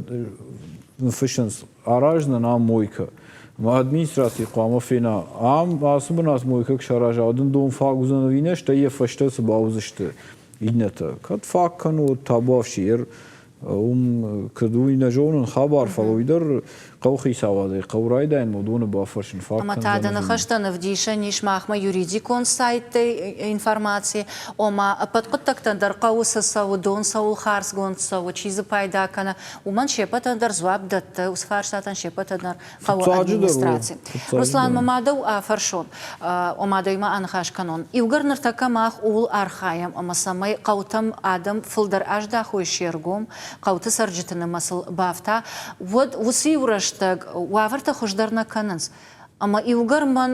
ныффыссынц, араздзынӕн ам мойкӕ. Ӕмӕ администраци хъуамӕ фена, ам ацы бынат мойкӕ куы сараза, уӕд ын дон фаг уыдзӕн ӕви нӕ, стӕй йӕ фӕстӕ цы бауыдзысты иннӕтӕ. Кӕд фаг кӕны, уӕд табуафси Уым куыд уый нӕ зонын хабар, фӕлӕ уый дӕр хъӕуыхицауадӕй хъӕуы райдайын уыдоны бафӕрсын фаг Ӕмӕ та дӕ ныхӕстӕн ӕвдисӕн ис махмӕ юридикон сайттӕй информаци, ома ӕппӕт хъуыддӕгтӕн дӕр хъӕуы цы цӕуы, дон цӕуыл хардзгонд цӕуы, чи дзы пайда кӕны, уымӕн се ппӕтӕн дӕр дзуапп дӕтты, уыцы фарстатӕн се ппӕтӕн дӕр хъӕуы администраци. Руслан, мӕ ма дӕу афӕрсон, ома дӕуимӕ аныхас кӕнон. Иугӕр ныртӕккӕ мах ууыл архайӕм, ӕмӕ цӕмӕй хъӕутӕм адӕм фылдӕр аздахой се ргом, хъӕуты цӕрджыты нымӕцыл бафта, уӕд уыцы иу рӕстӕг уавӕртӕ хуыздӕр нӕ кӕнынц. Ӕмӕ иугӕр мӕн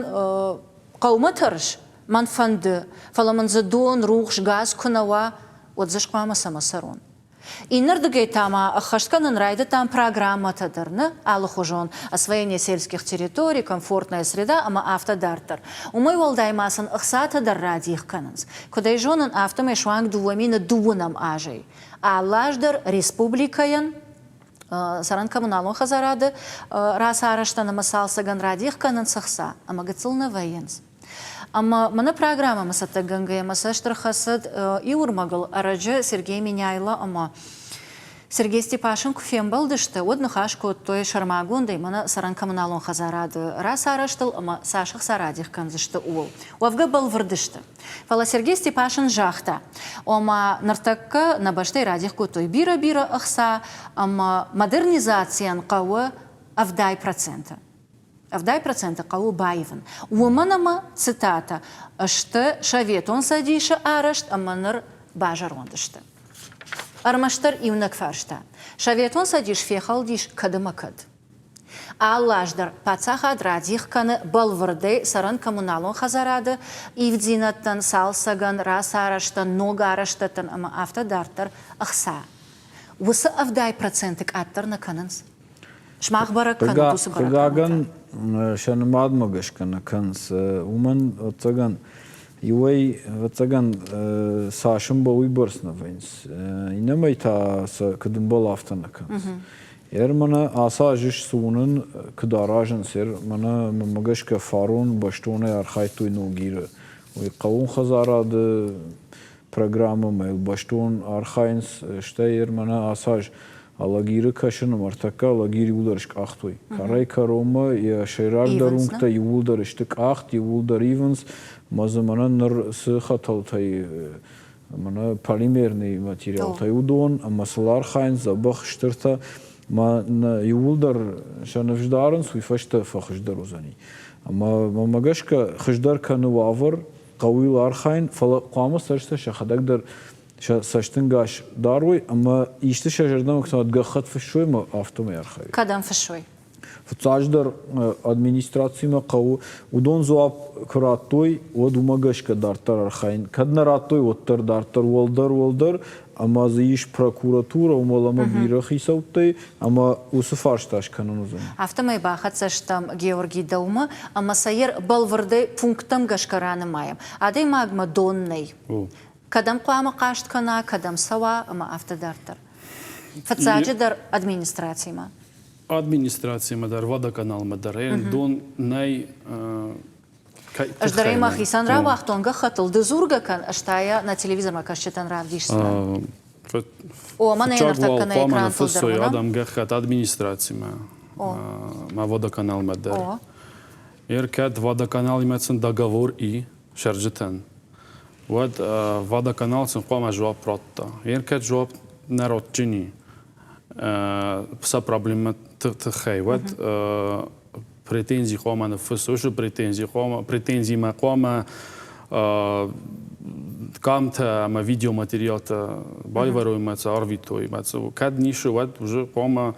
хъӕумӕ тӕрыс, мӕн фӕнды, фӕлӕ мын дзы дон, рухс, газ куы нӕ уа, уӕд дзы хъуамӕ цӕмӕ цӕрон? Иннӕрдыгӕй та ма ӕххӕст кӕнын райдыдтам программӕтӕ дӕр, нӕ алыхуызон освоение сельских территорий, комфортная среда ӕмӕ афтӕ дарддӕр. Уымӕй уӕлдай ма сын ӕхцатӕ дӕр радих кӕнынц. Куыд ӕй зонын, афтӕмӕй суанг 2002 азӕй алы аз дӕр республикӕйӕн цӕрӕн-коммуналон хӕдзарады рацарӕзтӕн ӕмӕ цалцӕгӕн радих кӕнынц ӕхца ӕмӕ гыццыл нӕ вӕййынц. Ӕмӕ мӕнӕ программӕмӕ цӕттӕгӕнгӕйӕ мӕ цӕст ӕрхӕцыд иу ӕрмӕгыл ӕрӕджы Сергей Меняйло ӕмӕ Сергей Степашин куы фембӕлдысты, уӕд ныхас кодтой сӕрмагондӕй мӕнӕ цӕрӕн-коммуналон хӕдзарады рацарӕзтыл ӕмӕ цас ӕхца радих кӕндзысты, ууыл. Уӕвгӕ бӕлвырд сты. Фӕлӕ Сергей Степашин загъта, ома ныртӕккӕ нӕ бӕстӕй радих кодтой бирӕ-бирӕ ӕхца ӕмӕ модернизацийӕн хъӕуы 70%. 70% хъӕуы баивын. Уымӕн ӕмӕ, цитатӕ, сты Советон Цӕдисы арӕзт ӕмӕ ныр базӕронд сты. Ӕрмӕстдӕр иунӕг фарста. Советон Цӕдис фехӕлдис кӕд ӕмӕ кӕд? Алы аз дӕр паддзахад радих кӕны бӕлвырдӕй цӕрӕн-коммуналон хӕдзарады ивддзинӕдтӕн, цалцӕгӕн, рацарӕзтӕн, ног арӕзтӕдтӕн ӕмӕ афтӕ дарддӕр ӕхца. Уыцы 70% къаддӕр нӕ кӕнынц. Сымах бӕрӕг кӕнут уыцы бӕрӕггӕнӕнтӕ? Хъыгагӕн, сӕ нымадмӕ гӕсгӕ нӕ кӕнынц. Уымӕн, ӕвӕццӕгӕн, иуӕй, ӕвӕццӕгӕн, цас ӕмбӕлы, уыйбӕрц нӕ вӕййынц. Иннӕмӕй та сӕ куыд ӕмбӕлы, афтӕ нӕ кӕнынц. Ер мӕнӕ ацы аз ис цы уынын, куыд аразынц, ер мӕнӕ мӕнмӕ гӕсгӕ фарон бӕстонӕй архайдтой Ногиры. Уый хъӕууон хӕдзарады программӕмӕ йыл бӕстон архайынц, стӕй ер мӕнӕ ацы аз Алагиры кӕсын ӕмӕ ӕртӕккӕ Алагир иууылдӕр скъахтой. Кӕрӕй-кӕронмӕ йӕ сӕйрагдӕр уынгтӕ иууылдӕр сты къахт, иууылдӕр ивынц, ӕмӕ дзы мӕнӕн ныр цы хӕтӕлтӕй мӕнӕ полимерный материалтӕй уыдон ӕмӕ сыл архайынц дзӕбӕх стыртӕ ӕмӕ иууылдӕр сӕ ныфс дарынц, уый фӕстӕ фӕхуыздӕр уыдзӕни. Ӕмӕ мӕнмӕ гӕсгӕ хуыздӕр кӕны уавӕр, хъӕуы йыл архайын, фӕлӕ хъуамӕ цӕрджытӕ сӕхӕдӕг дӕр сӕ цӕстӕнгас дарой ӕмӕ исты сӕ зӕрдӕмӕ куы гӕххӕтт фыссой ӕмӕ афтӕмӕй архайой. Кӕдӕм фыссой? Фыццаджыдӕр администрацимӕ хъӕуы уыдон дзуапп куы радтой, уӕд уымӕ гӕсгӕ дарддӕр архайын. Кӕд нӕ радтой, уӕддӕр дарддӕр уӕлдӕр уӕлдӕр ӕмӕ дзы ис прокуратурӕ, уымӕл ӕмӕ бирӕ хицӕуттӕй ӕмӕ уыцы фарста скӕнын уыдзӕн. Афтӕмӕй бахӕццӕ стӕм Георгий дӕумӕ ӕмӕ сӕ йӕ бӕлвырдӕй пункттӕм гӕсгӕ ранымайӕм. Адӕймагмӕ дон нӕй. Кӕдӕм хъуамӕ хъаст кӕна, кӕдӕм цӕуа ӕмӕ афтӕ дарддӕр. Фыццаджыдӕр администрацимӕ. Администрацимӕ дӕр, водоканалмӕ дӕр. Дон нӕй. Ӕз дӕр ӕй мӕхицӕн рауагътон гӕххӕттыл. Ды дзургӕ кӕн, ӕз та йӕ нӕ телевизормӕ кӕсджытӕн равдисдзынӕн. О, мӕнӕ йӕ ныртӕккӕ нӕ экрантыл дӕр уынӕм. Адӕм гӕххӕтт администрацимӕ, мӕ водоканалмӕ дӕр. Ӕркӕд водоканалимӕ сын договор и цӕрджытӕн, уӕд водоканал сын хъуамӕ дзуапп радта. Ӕркӕд дзуапп нӕ ратджыни сӕ проблемӕты тыххӕй, уӕд претензи хъуамӕ ныффыссы, уыцы претензи хъуамӕ, претензимӕ хъуамӕ къамтӕ ӕмӕ видеоматериалтӕ байвӕрой ӕмӕ сӕ арвитой. Кӕд ницы, уӕд уже хъуамӕ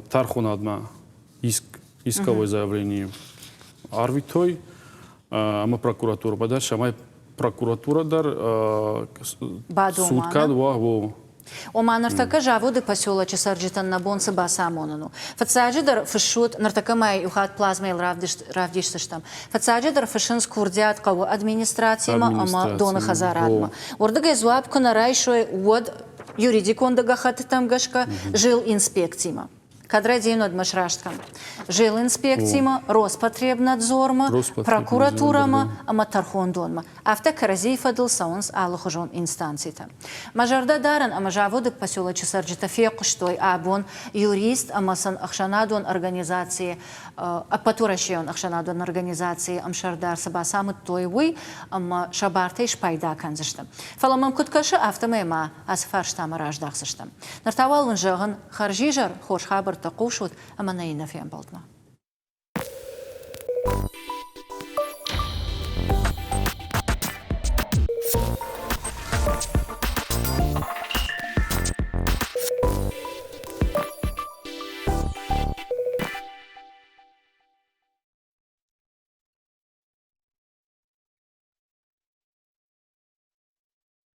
тӕрхонадмӕ иск, исковое заявление арвитой ӕмӕ прокуратурӕмӕ дӕр, цӕмӕй прокуратурӕ дӕр суд кӕд уа, о. Ома ныртӕккӕ заводы поселочы цӕрджытӕн нӕ бон цы бацамонын у? Фыццаджыдӕр фыссут, ныртӕккӕ ма иу хатт плазмӕйыл равдисдзыстӕм. Фыццаджыдӕр фыссынц курдиат хъӕуы администрацимӕ ӕмӕ доны хӕдзарадмӕ. Уырдыгӕй дзуапп куы нӕ райсой, уӕд юридикон гӕххӕттытӕм гӕсгӕ жилинспекцимӕ. Кӕд райдиануӕдмӕ сраст кӕн. Жилинспекцимӕ, Роспотребнадзормӕ, прокуратурӕмӕ ӕмӕ тӕрхондонмӕ. Афтӕ кӕрӕдзийы фӕдыл цӕуынц алыхуызон инстанцитӕ. Мӕ зӕрдӕ дарын ӕмӕ заводы поселочы цӕрджытӕ фехъуыстой абон юрист ӕмӕ сын ӕхсӕнадон организацийы ӕппӕтуӕрӕсейон ӕхсӕнадон организацийы ӕмсӕрдар цы бацамыдтой, уый ӕмӕ сӕ бартӕй спайда кӕндзысты. Фӕлӕ мӕм куыд кӕсы, афтӕмӕй ма ацы фарстамӕ раздӕхдзыстӕм. Ныр та уал уын зӕгъын, хӕрзизӕр, хорз хабӕрттӕ хъусут ӕмӕ нӕ иннӕ фембӕлдмӕ.